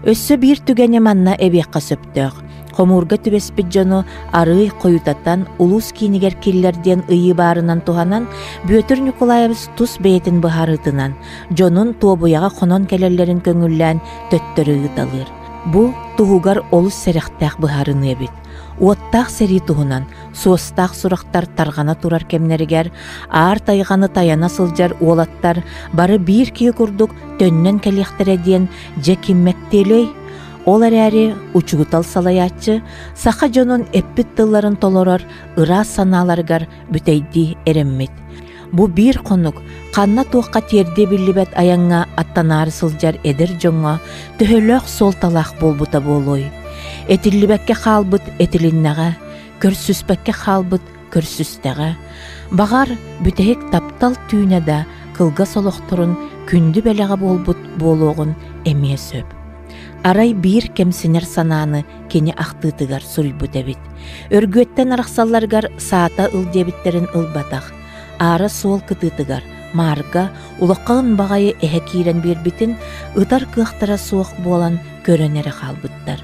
Өссө биир түгэни манна эбиэххэ сөптөөх. Хомуурга түбэспит дьону арыый хойутатан улуус киинигэр киллэр диэн ыйыы баарынан туһанан Бүөтүр Ньукулаевич тус бэйэтин быһаарыытынан дьонун Туобуйаҕа хонон кэлэллэрин көҥүллээн төттөрү ыыталыыр. Бу туһугар олус сэрэхтээх быһаарыныы эбит. Уоттаах сэрии туһунан суостаах сурахтар тарҕана турар кэмнэригэр аар тайҕаны тайана сылдьар уолаттар бары биир киһи курдук төннөн кэлиэхтэрэ диэн дьэ ким мэктиэлэй? Ол эрээри учуутал салайааччы саха дьонун эппит тылларын толорор ыраас санааларыгар бүтэйдии эрэммит. Бу биир хонук ханна-туохха тиэрдиэ биллибэт айаҥҥа аттанаары сылдьар эдэр дьоҥҥо төһөлөөх суолталаах буолбута буолуой? Этиллибэккэ хаалбыт этилиннэҕэ, көрсүспэккэ хаалбыт көрсүстэҕэ. Баҕар, бүтэһик таптал түүнэ да кылгас олохторун күндү бэлэҕэ буолбут буолуоҕун эмиэ сөп. Арай биир кэмсинэр санааны кини ахтыытыгар суруйбут эбит. Өргүөттэн арахсалларыгар саата ыл диэбиттэрин ылбатах. Аара суол кытыытыгар маарга улахан баҕайы эһэ киирэн биэрбитин ытар кыахтара суох буолан көрөн эрэ хаалбыттар.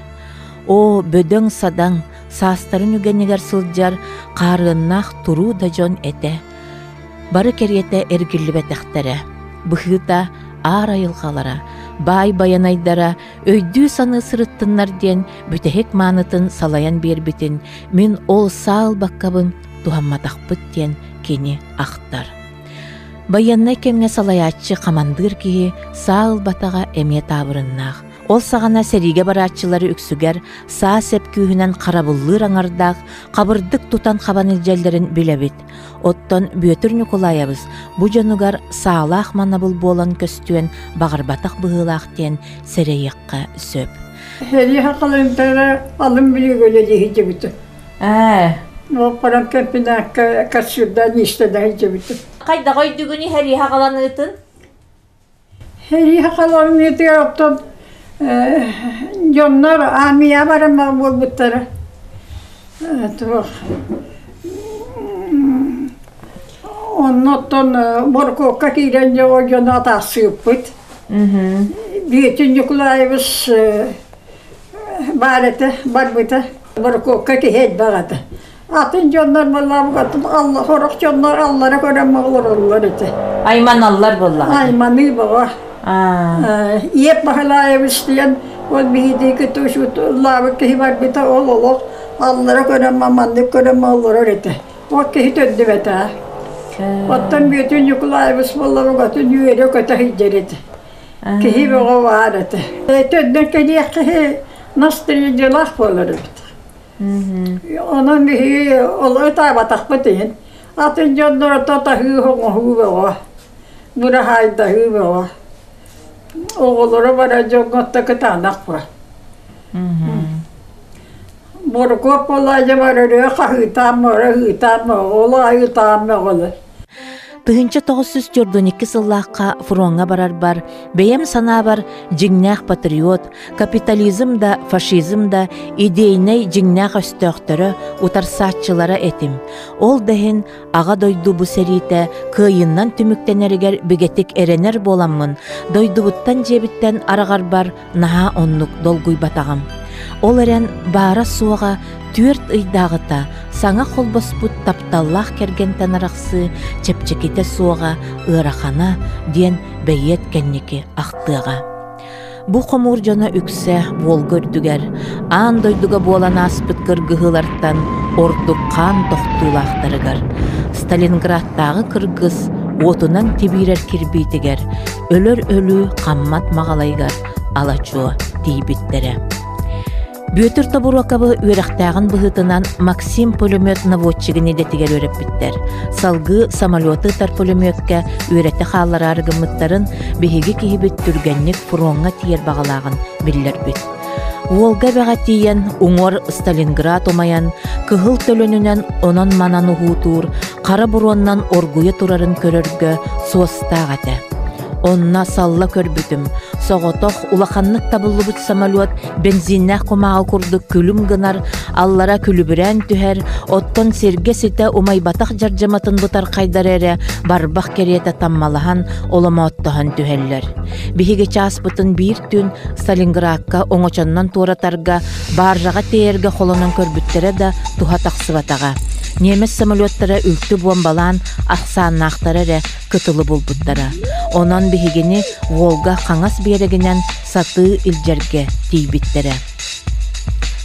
Оо, бөдөҥ-садаҥ, саастарын үгэнигэр сылдьар хаарыаннаах туруу да дьон этэ. Бары кэриэтэ эргиллибэтэхтэрэ. Быһыыта аар айылҕалара, баай байанайдара өйдүү-саныы сырыттыннар диэн бүтэһик маанытын салайан биэрбитин мин ол саа ылбаккабын туһамматахпыт диэн кини ахтар. Байыаннай кэмҥэ салайааччы хамандыыр киһи саа ылбатаҕа эмиэ таабырыннаах. Ол саҕана сэриигэ барааччылары үксүгэр саа сэп күүһүнэн харабыллыыр аҥардаах хабырдык тутан хабан илдьэллэрин билэбит. Оттон Бүөтүр Ньукулаайабыс бу дьонугар саалаах манабыл буолан көстүөн баҕарбатах быһыылаах диэн сэрэйиэххэ сөп. Сэрии хахалыынтара алын билигэ үлэлиһидьибитим. Ээ. Уоппаран кэмпинээккэ кассирдаан иистэнэ сылдьыбытым. Хайдах өйдүгүн иһэрии хаҕаланыытын? Сэрии хахаланыытыгар оттон дьоннор армия баран буолбуттара. Туох онно оттон моркуокка киирэн дьону атаахсыыппыт. Бүөтүн Ньукулаевич баар этэ, барбыта. Моркуокка киһи элбэх этэ. Атын дьоннор буоллаабыкатын сорох дьоннор аллара көрөн олороллор этэ. Айманаллар буоллаҕа. Айманыы бөҕө. Иэп Баһылаевич диэн ол биһиги лаабыт киһи барбыта ол олох аллара көрөн маннык көрөн олорор этэ. Ол киһи төрдүбэтэ. Оттон Бүөтүн Ньукулаайабыс буоллар угатын үөрэ-көтө сылдьар этэ. Киһи бөҕө баар этэ. Төрдөн кэлиэх киһи настырыйдьылаах буолар эбит. Онон биһиги ол ытаабатахпыт иһин атын дьонноро татаһыы оҥоһуу бөҕө, быраһаайдаһыы бөҕө. Оҕолоро бара дьоҥҥо кытаанах буо. Моркуоп буолаайа барарыа хаһыытаан мора ыытаан ол айытаан мөҕөлөр. 1942 сыллаахха фроҥҥа барарбар бэйэм санаабар дьиҥнээх патриот, капитализм да, фашизм да идейнэй дьиҥнээх өстөөхтөрө, утарсааччылара этим. Ол да иһин Аҕа дойду бу сэриитэ кыайыннан түмүктэнэригэр бигэтик эрэнэр буоламмын, дойдубуттан дьиэбиттэн араҕарбар наһаа оннук долгуйбатаҕым. Ол эрэн баара-суоҕа 4 ыйдааҕыта саҥа холбоспут тапталлаах кэргэнтэн арахсыы чэпчэкитэ суоҕа ыарахана диэн бэйиэт кэнники ахтыаҕа. Бу хомуур дьоно үксэ Волга үрдүгэр, аан дойдуга буолан ааспыт кыргыһыылартан ордук хаан тохтуулаахтарыгар, Сталинградтааҕы кыргыс уотунан тибиирэр кирбиитигэр, өлөр өлүү хаммат маҕалайыгар ала-чуо тиийбиттэрэ. Бүөтүр Тобуруокабы үөрэхтээҕин быһыытынан Максим пулемет наводчигын идэтигэр үөрэппиттэр. Салгыы самолеты ытар пулеметка үөрэтэ хааллараары гыммыттарын биһиги киһибит түргэнник фроҥҥа тиийэр баҕалааҕын биллэрбит. Волга эбэҕэ тиийэн уҥуор Сталинград умайан, кыһыл төлөнүнэн онон-манан уһуутуур, хара буруоннан оргуйа турарын көрөргө суостаах этэ. Онно салла көрбүтүм, соҕотох улаханнык табыллыбыт самолет бензиннээх кумааҕы курдук күлүм гынар, аллара күлүбүрээн түһэр, оттон сиргэ ситэ умайбатах дьардьаматын бытархайдара эрэ барбах кэриэтэ таммалаһан, оломооттоһон түһэллэр. Биһиги чааспытын биир түүн Сталинградка оҥочоннон туоратарга, бааржаҕа тиэйэргэ холонон көрбүттэрэ да туһа тахсыбатаҕа. Немец самолеттара үлтү буомбалаан ахсааннаахтара эрэ кытылы булбуттара. Онон биһигини Волга хаҥас биэрэгинэн сатыы илдьэргэ тиийбиттэрэ.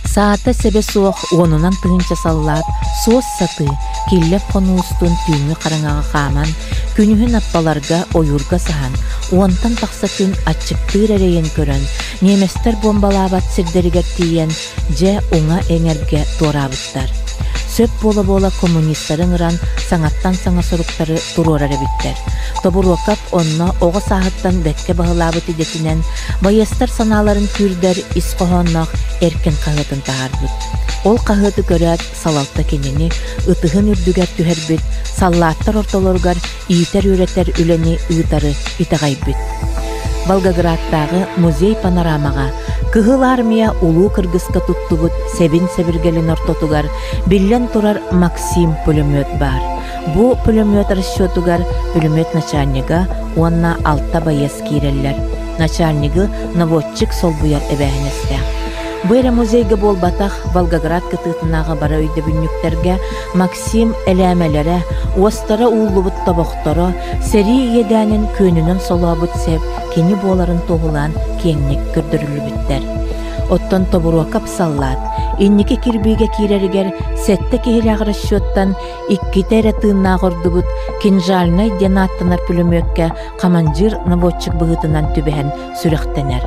Саата сэбэ суох уонунан тыһыынча саллаат суос сатыы киллэп хонуу устун түүҥҥү хараҥаҕа хааман, күнүһүн аппаларга ойуурга саһан, уонтан тахса күн аччыктыыр эрэйин көрөн, немецтэр буомбалаабат сирдэригэр тиийэн, дьэ уҥа эҥэргэ туораабыттар. Сөп буола-буола коммунистары ыҥыран саҥаттан саҥа суруктары туруорар эбиттэр. Тобуруокап онно оҕо сааһыттан бэккэ баһылаабыт идэтинэн байыастар санааларын күүрдэр ис хоһоонноох эркин хаһыатын таһаарбыт. Ол хаһыаты көрөөт салалта кинини ытыһын үрдүгэр түһэрбит, саллааттар ортолоругар иитэр-үөрэтэр үлэни ыытары итэҕэйбит. Волгоградтааҕы музей-панорамаҕа Кыһыл Армия Улуу Кыргыска туттубут сэбин-сэбиргэлин ортотугар биллэн турар Максим пулемет баар. Бу пулемет расчетугар пулемет начальнига уонна алта байыас киирэллэр. Начальнигы наводчик солбуйар эбээһинэстээх. Бу эрэ музейга буолбатах, Волгоград кытыытынааҕы бары өйдөбүнньүктэргэ Максим элээмэлэрэ, уостара ууллубут тобохторо, сэрии иэдээнин күөнүнэн солообут сэп кини буоларын туоһулаан киэҥник көрдөрүллүбүттэр. Оттон Тобуруокап саллаат инники кирбиигэ киирэригэр сэттэ киһилээх расчеттан иккитэ эрэ тыыннаах ордубут кинжальнай диэн ааттанар пулеметка хамандьыыр-наводчик быһыытынан түбэһэн сүрэхтэнэр.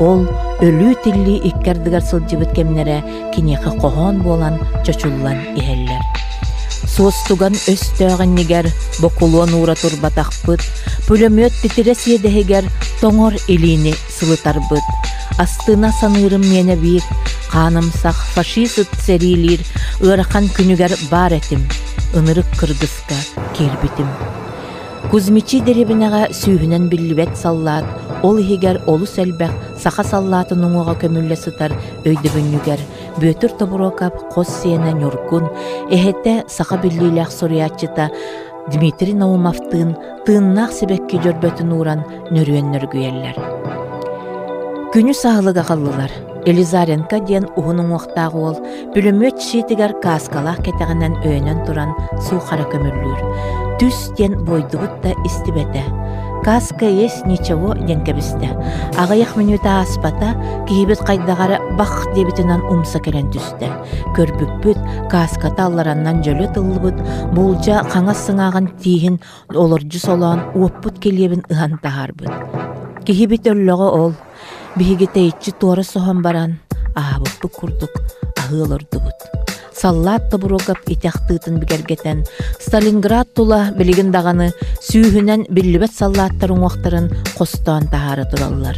Ол өлүү-тиллии икки ардыгар сылдьыбыт кэмнэрэ киниэхэ хоһоон буолан чочуллан иһэллэр. Суостуган өстөөх иннигэр бокулуон уура турбатахпыт, пулемет титирэс иэдэһигэр тоҥор илиини сылытарбыт. Астына саныырым миэнэ биир, хаанымсах фашист ыт сэриилиир ыарахан күнүгэр баар этим, ынырык кыргыска киирбитим. Кузьмичи дэриэбинэҕэ сүүһүнэн биллибэт саллаат, ол иһигэр олус элбэх саха саллаатын уҥуоҕа көмүллэ сытар өйдөбүнньүгэр Бүөтүр Тобуруокап хос сиэнэ Ньургун, эһэтэ саха биллиилээх суруйааччыта Дмитрий Наумовтыын тыыннаах сибэкки дьөрбөтүн ууран нөрүөн нөргүйэллэр. Күнүс аһылык аҕаллылар. Елизаренко диэн уһун уҥуохтаах уол пулемет щитигэр кааскалаах кэтэҕинэн өйөнөн туран суухара көмүллүүр. Түс диэн буойдубут да истибэтэ. Каска есть ничего диэн кэбистэ. Аҕыйах мүнүүтэ ааспата, киһибит хайдах эрэ бах диэбитинэн умса кэлэн түстэ. Көрбүппүт, кааската аллараннан дьөлө тыллыбыт, буулдьа хаҥас сыҥааҕын тииһин олордьу солоон уоппут килиэбин ыһан таһаарбыт. Киһибит өллөҕө ол, биһиги тэйиччи туора соһон баран, аһаабыппыт курдук аһыы олордубут. Саллаат Тобуруокап ити ахтыытын бигэргэтэн, Сталинград тула билигин даҕаны сүүһүнэн биллибэт саллааттар уҥуохтарын хостоон таһаара тураллар.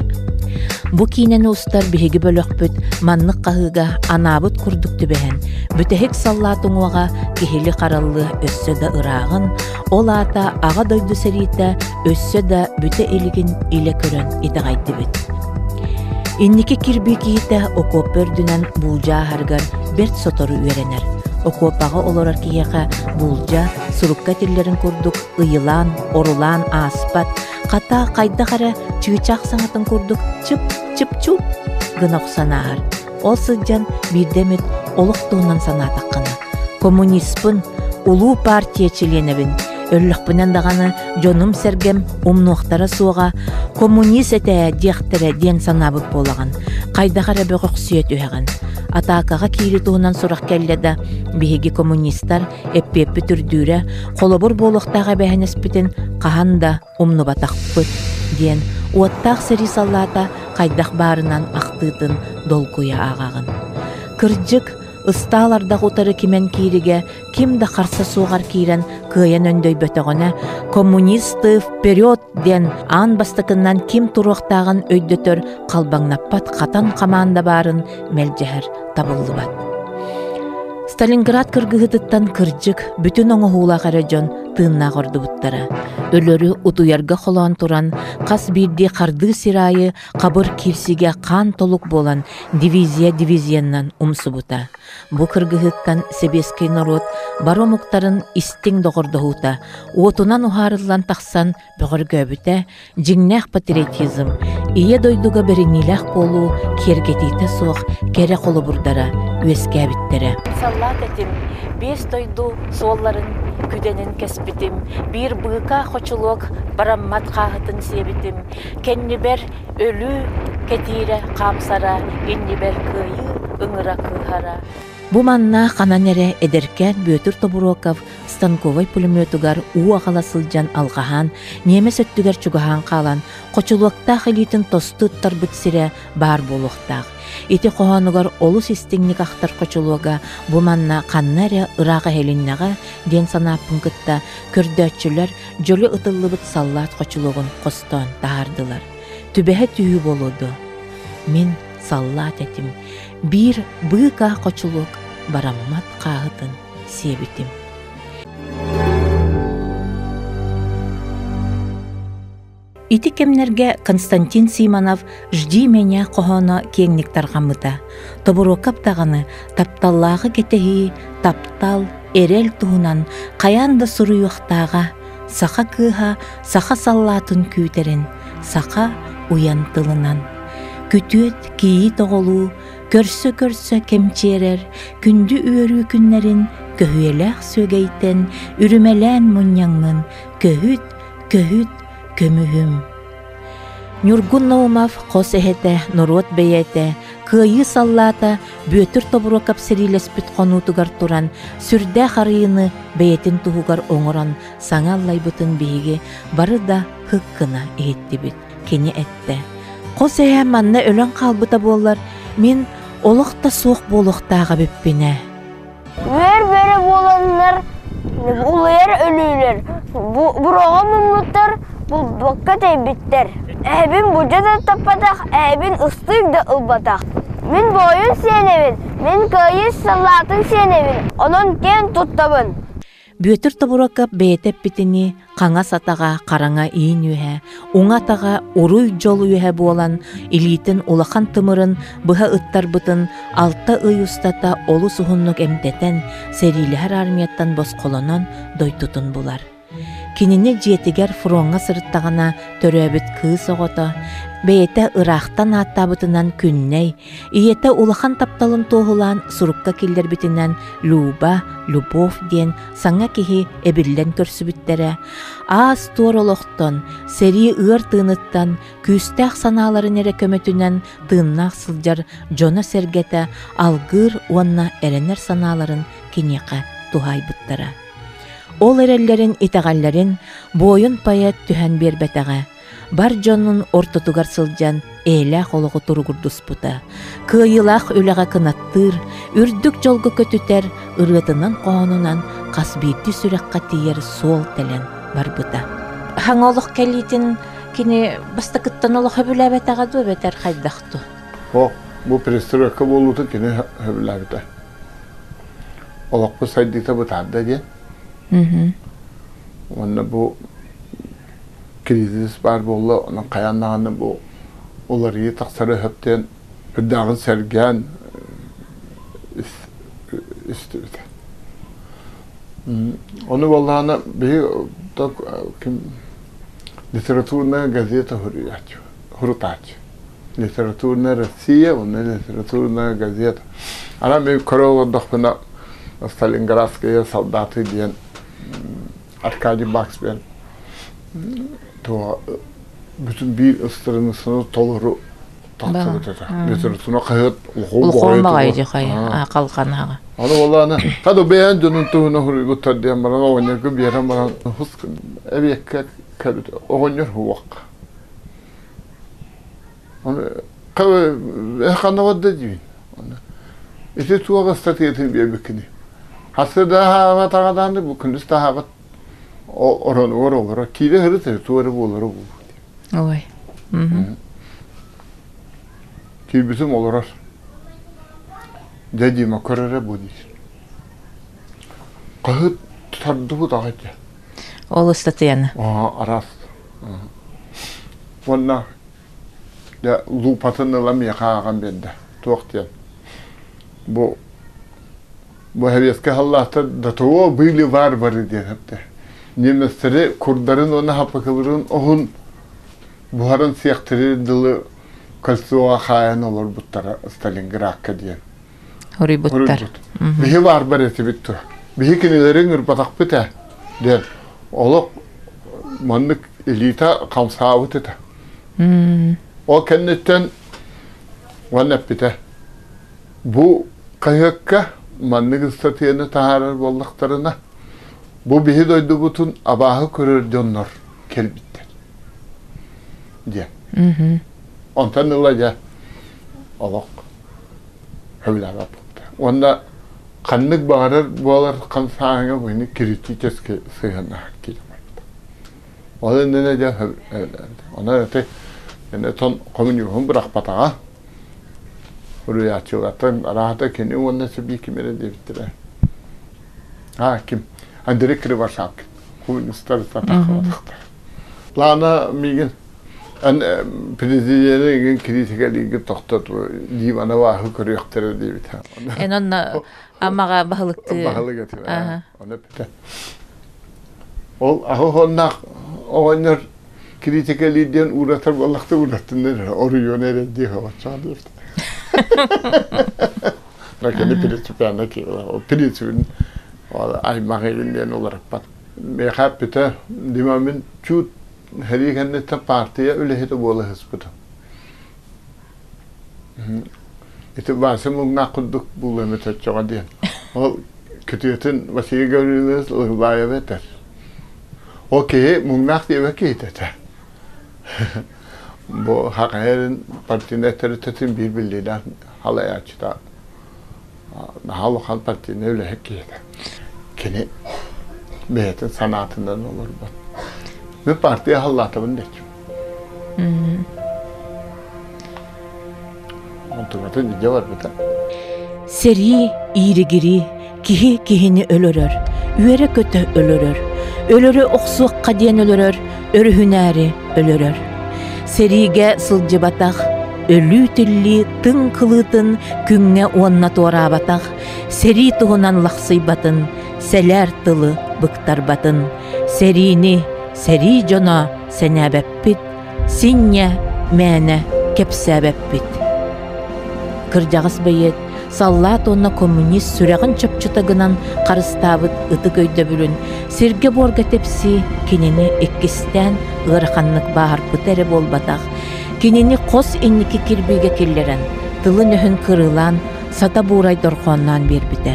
Бу киинэни устар биһиги бөлөхпүт маннык хаһыыга анаабыт курдук түбэһэн, бүтэһик саллаат уҥуоҕа киһили хараллыа өссө да ырааҕын, ол аата Аҕа дойду сэриитэ өссө да бүтэ илигин илэ көрөн итэҕэйдибит. Инники кирбии киһитэ окуопа үрдүнэн буулдьа ааһарыгар бэрт сотору үөрэнэр. Окуопаҕа олорор киһиэхэ буулдьа сурукка этиллэрин курдук ыйылаан, орулаан ааспат, хата хайдах эрэ чыычаах саҥатын курдук чып-чып-чуп гына охсон ааһар. Ол сылдьан биирдэ эмит олох туһунан санаатаххына, коммуниспын, улуу партия чилиэнэбин, өллөхпүнэн даҕаны дьонум-сэргэм умнуохтара суоҕа, коммунист этээ диэхтэрэ диэн санаабыт буолаҕын, хайдах эрэ бөҕөхсүйэ түһэҕин. Атаакаҕа киири туһунан сурах кэллэ да, биһиги коммунистар эппиэппит үрдүүрэ, холобур буолуохтаах эбээһинэспитин хаһан да умнубатахпыт, диэн уоттаах сэрии саллаата хайдах баарынан ахтыытын долгуйа ааҕаҕын. Кырдьык, ыстаал ардах утары кимэн кииригэ ким да харса суоҕар киирэн кыайан өндөйбөтөҕүнэ «Коммунисты вперед!» диэн аан бастакыннан ким туруохтааҕын өйдөтөр халбаҥнаппат хатан хамаанда баарын мэлдьэһэр табыллыбат. Сталинград кыргыһыытыттан кырдьык бүтүн оҥоһуулаах эрэ дьон тыыннаах ордубуттара. Өлөрү утуйарга холоон туран, хас биирдии хардыы сир аайы хабыр киирсигэ хаан толук буолан дивизия дивизиянан умсубута. Бу кыргыһыыттан сэбиэскэй норуот бары омуктарын истиҥ доҕордоһуута уотунан уһаарыллан тахсан бөҕөргөөбүтэ, дьиҥнээх патриотизм, Ийэ дойдуга бэриниилээх буолуу киэргэтиитэ суох кэрэ холобурдара үөскээбиттэрэ. Саллаат этим, биэс дойду суолларын күдэнин кэспитим, биир быыкаа хочулуок бараммат хааһытын сиэбитим, кэннибэр өлүү кэтиирэ хаамсара, иннибэр кыайыы ыҥыра кыыһара. Бу манна ханан эрэ эдэркээн Бүөтүр Тобуруокап станковай пулеметугар уу аҕала сылдьан алҕаһаан, ньиэмэс өттүгэр чугаһаан хаалан, хочулуоктаах илиитин тосту ыттарбыт сирэ баар буолуохтаах. Ити хоһоонугар олус истиҥник ахтар хочулуога бу манна ханна эрэ ыраах эһилиннэҕэ диэн санааппын кытта көрдөөччүлэр дьөлө ытыллыбыт саллаат хочулуогун хостоон таһаардылар. Түбэһэ түһүү буолуо дуо? Мин саллаат этим. Биир быыкаа хочулуок бараммат хааһытын сиэбитим. Ити кэмнэргэ Константин Симонов «Жди меня» хоһооно киэҥник тарҕаммыта. Тобуруокап даҕаны тапталлааҕы кэтэһии, таптал, эрэл туһунан хайаан да суруйуохтааҕа, саха кыыһа саха саллаатын күүтэрин, саха уйан тылынан. Күтүөт кийиит оҕолуу көрсө-көрсө кэмчиэрэр күндү үөрүү күннэрин көһүөлээх сүөгэйтэн үрүмэлээн мунньаҥҥын көһүт, көһүт, көмүһүм. Ньургун Наумов хос эһэтэ, норуот бэйэтэ, кыайыы саллаата Бүөтүр Тобуруокап сэриилэспит хонуутугар туран сүрдээх арыйыыны бэйэтин туһугар оҥорон саҥа аллайбытын биһиги бары да һык гына иһиттибит. Кини эттэ: «Хос эһээм манна өлөн хаалбыта буоллар, мин олох да суох буолуохтаах эбиппин ээ». Үөр бөрө буоланнар улуйар өлүүлэр, буруоҕа муммуттар, булбакка тэйбиттэр. Эһэбин будьа да таппатах, эһэбин ыстыык да ылбатах. Мин буойун сиэнэбин, мин кыайыы саллаатын сиэнэбин, онон киэн туттабын. Бүөтүр Тобуруокап бэйэтэ эппитинии, хаҥас атаҕа хараҥа иин үөһэ, уҥа атаҕа уруй-дьол үөһэ буолан, илиитин улахан тымырын быһа ыттарбытын 6 ый устата олус уһуннук эмтэтэн, сэриилэһэр армияттан босхолонон дойдутун булар. Кинини дьиэтигэр фроҥҥа сырыттаҕына төрөөбүт кыыс оҕото, бэйэтэ ыраахтан ааттаабытынан Күннэй, ийэтэ улахан тапталын туоһулаан сурукка киллэрбитинэн Люба, Любовь диэн саҥа киһи эбиллэн көрсүбүттэрэ, аас-туор олохтон, сэрии ыар тыыныттан күүстээх санааларын эрэ көмөтүнэн тыыннаах сылдьар дьоно-сэргэтэ алгыыр уонна эрэнэр санааларын киниэхэ туһаайбыттара. Ол эрэллэрин итэҕэллэрин буойун поэт түһэн биэрбэтэҕэ, бар дьонун ортотугар сылдьан эйэлээх олоҕу туругурдуспута, кыайыылаах үлэҕэ кынаттыыр, үрдүк дьолго көтүтэр ырыатынан-хоһоонунан хас биирдии сүрэххэ тиийэр суол тэлэн барбыта. Хаҥа олох кэлиитин кини бастакыттан олох сөбүлээбэтэҕэ дуу эбэтэр хайдах дуу? О, бу перестройка буолуутун кини сөбүлээбитэ. Олохпут сайдыыта бытаарда диэн. Уонна бу кризис баар буолла, онон хайаан даҕаны бу уларыйыы тахсара өһөптөөн үрдээҕин сэргээн истибитэ. Ону буоллаҕына биһи ким литературная газета суруйааччы, сурутааччы. Литературная Россия уонна литературная газета. Ана мен көрө олордохпуна Сталинградские солдаты диэн Аркадий Баксбен туо бүтүн биир ыстырынысын толору тахсыбыт этэ. Литература хаһыат улахан баҕайы хайа халханаҕа. Аны олааны хада бэйэн дьонун туһуна хуруйбуттар диэн баран оҕонньорго биэрэн баран хус эбиэккэ кэбит оҕонньор хуох. Оны ханна барда диибин. Ити туох ыстатыйатын биэрбиккиний? Хасы да аһаабат бу күндүс да аһаабат оронугар олоро киирэ сырыт туох эрэ буолара буолуо. Ой. Киирбитим олорор. Дьэ Дима көрөрө бу диир. Хаһыт тардыбыт аҕай дьэ. Ол ыстатыйаны. Араас. Уонна дьэ луупатын ыла миэхэ ааҕан биэрдэ. Туох диэн. Бу бу сэбиэскэй халлааттар до того были варвары диэн эптэ. Немецтэри курдарын уонна хаппыкыларын оһун буһарын сиэхтэри дылы кольцоҕа хаайан олорбуттара Сталинградка диэн. Уруйбуттар. Биһи варвар этибит тур. Биһи кинилэри ыҥырбатахпыт ээ диэн олох маннык элита хамсаабыт этэ. Ол кэнниттэн уонна эппитэ бу хаһыакка маннык ыстатыйаны таһаарар буоллахтарына бу биһи дойдубутун абааһы көрөр дьоннор кэлбиттэр диэн. Онтон ыла дьэ олох сөбүлээбэт буолбута. Уонна ханнык баҕарар буолар хамсааһыҥҥа быһыны критически сыһыаннаһар киирэн барбыта. Ол иннинэ дьэ онон ити тон коммунизмын бырахпатаҕа. Суруйааччылартан араата кини уонна сибии ким эрэ диэбиттэрэ. А, ким? Андрей Кривошапкин. Коммунистар таххабатахтар. Лана миигин президенти игин критикалиги тохтот дивана вааһы көрүөхтэрэ диэбитэ. Эн онно амаҕа баһылыктыы. Баһылык этим. Оны эппитэ. Ол аһы оҕонньор критикалиир диэн ууратар буоллахта уураттыннар оруйуон эрэ дии холоччоо диэбит. Кини принципиально принципин аймах игин диэн уларыппат. Миэхэ эппитэ, Дима мин чуут сэрии кэнниттэн партия үлэһитэ буола сыспытым. Ити Вася муҥнаах курдук булуом этэ оччоҕо диэн. Ол күтүөтүн Василий Гаврилович Лыгыбаев этэр. Ол киһи муҥнаах диэбэт киһитэ этэ. Бу Хахайын партийнай тэрилтэтин биир биллиилээх халайааччыта наһаа улахан партийнай үлэһит киһи этэ. Кини бэйэтин санаатынан олорбот. Мин партия аһыллаатабын диэччим. Онтугатын илдьэ барбыта. Сэрии ииригири киһи киһини өлөрөр, үөрэ-көтө өлөрөр, өлөрө охсуохха диэн өлөрөр, өрүһүнээри өлөрөр. Сэриигэ сылдьыбатах, өлүү-тиллии тыҥ кылыытын күҥҥэ уонна туораабатах, сэрии туһунан лахсыйбатын, сэлээр тылы быктарбатын. Сэриини сэрии дьоно сэнээбэппит, синньэ мээнэ кэпсээбэппит. Кырдьаҕас бэйиэт саллаат уонна коммунист сүрэҕин чопчута гынан харыстаабыт ытык өйдөбүлүн сиргэ-буорга тэпсии кинини иккистээн ыараханнык бааһырпыта эрэ буолбатах, кинини хос инники кирбиигэ киллэрэн, тылын-өһүн кырыылаан сата буурай дорҕоонноон биэрбитэ.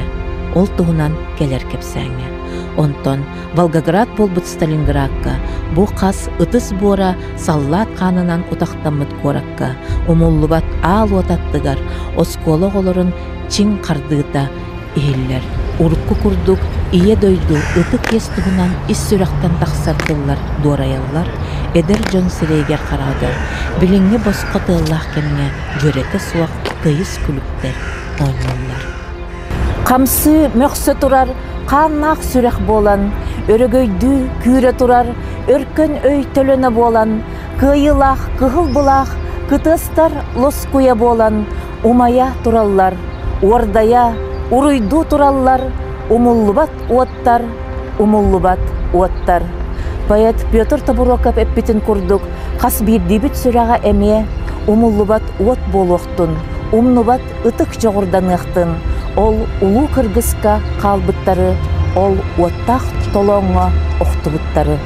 Ол туһунан кэлэр кэпсээҥҥэ. Онтон Волгоград буолбут Сталинградка бу хас ытыс буора саллаат хаанынан утахтаммыт куоракка умуллубат аал уот аттыгар оскуола оҕолорун чиҥ хардыыта иһиллэр. Урукку курдук Ийэ дойду ытык иэс туһунан ис сүрэхтэн тахсар тыллар дуорайаллар, эдэр дьон сирэйигэр-хараҕыгар билиҥҥи босхо тыаллаах кэмҥэ дьүөрэтэ суох тыйыс күлүктэр оонньууллар. Хамсыы мөхсө турар хааннаах сүрэх буолан, өрөгөйдүү күүрэ турар өркөн өй төлөнө буолан, кыайыылаах кыһыл былаах кытыастар лоскуйа буолан умайа тураллар, уордайа, уруйдуу тураллар, умуллубат уоттар, умуллубат уоттар. Поэт Петр Тобуруокап эппитин курдук, хас биирдиибит сүрэҕэ эмиэ умуллубат уот буолуохтун, умнубат ытык дьоҕурданыахтын, ол улуу кыргыска хаалбыттары, ол уоттаах толооҥҥо охтубуттары.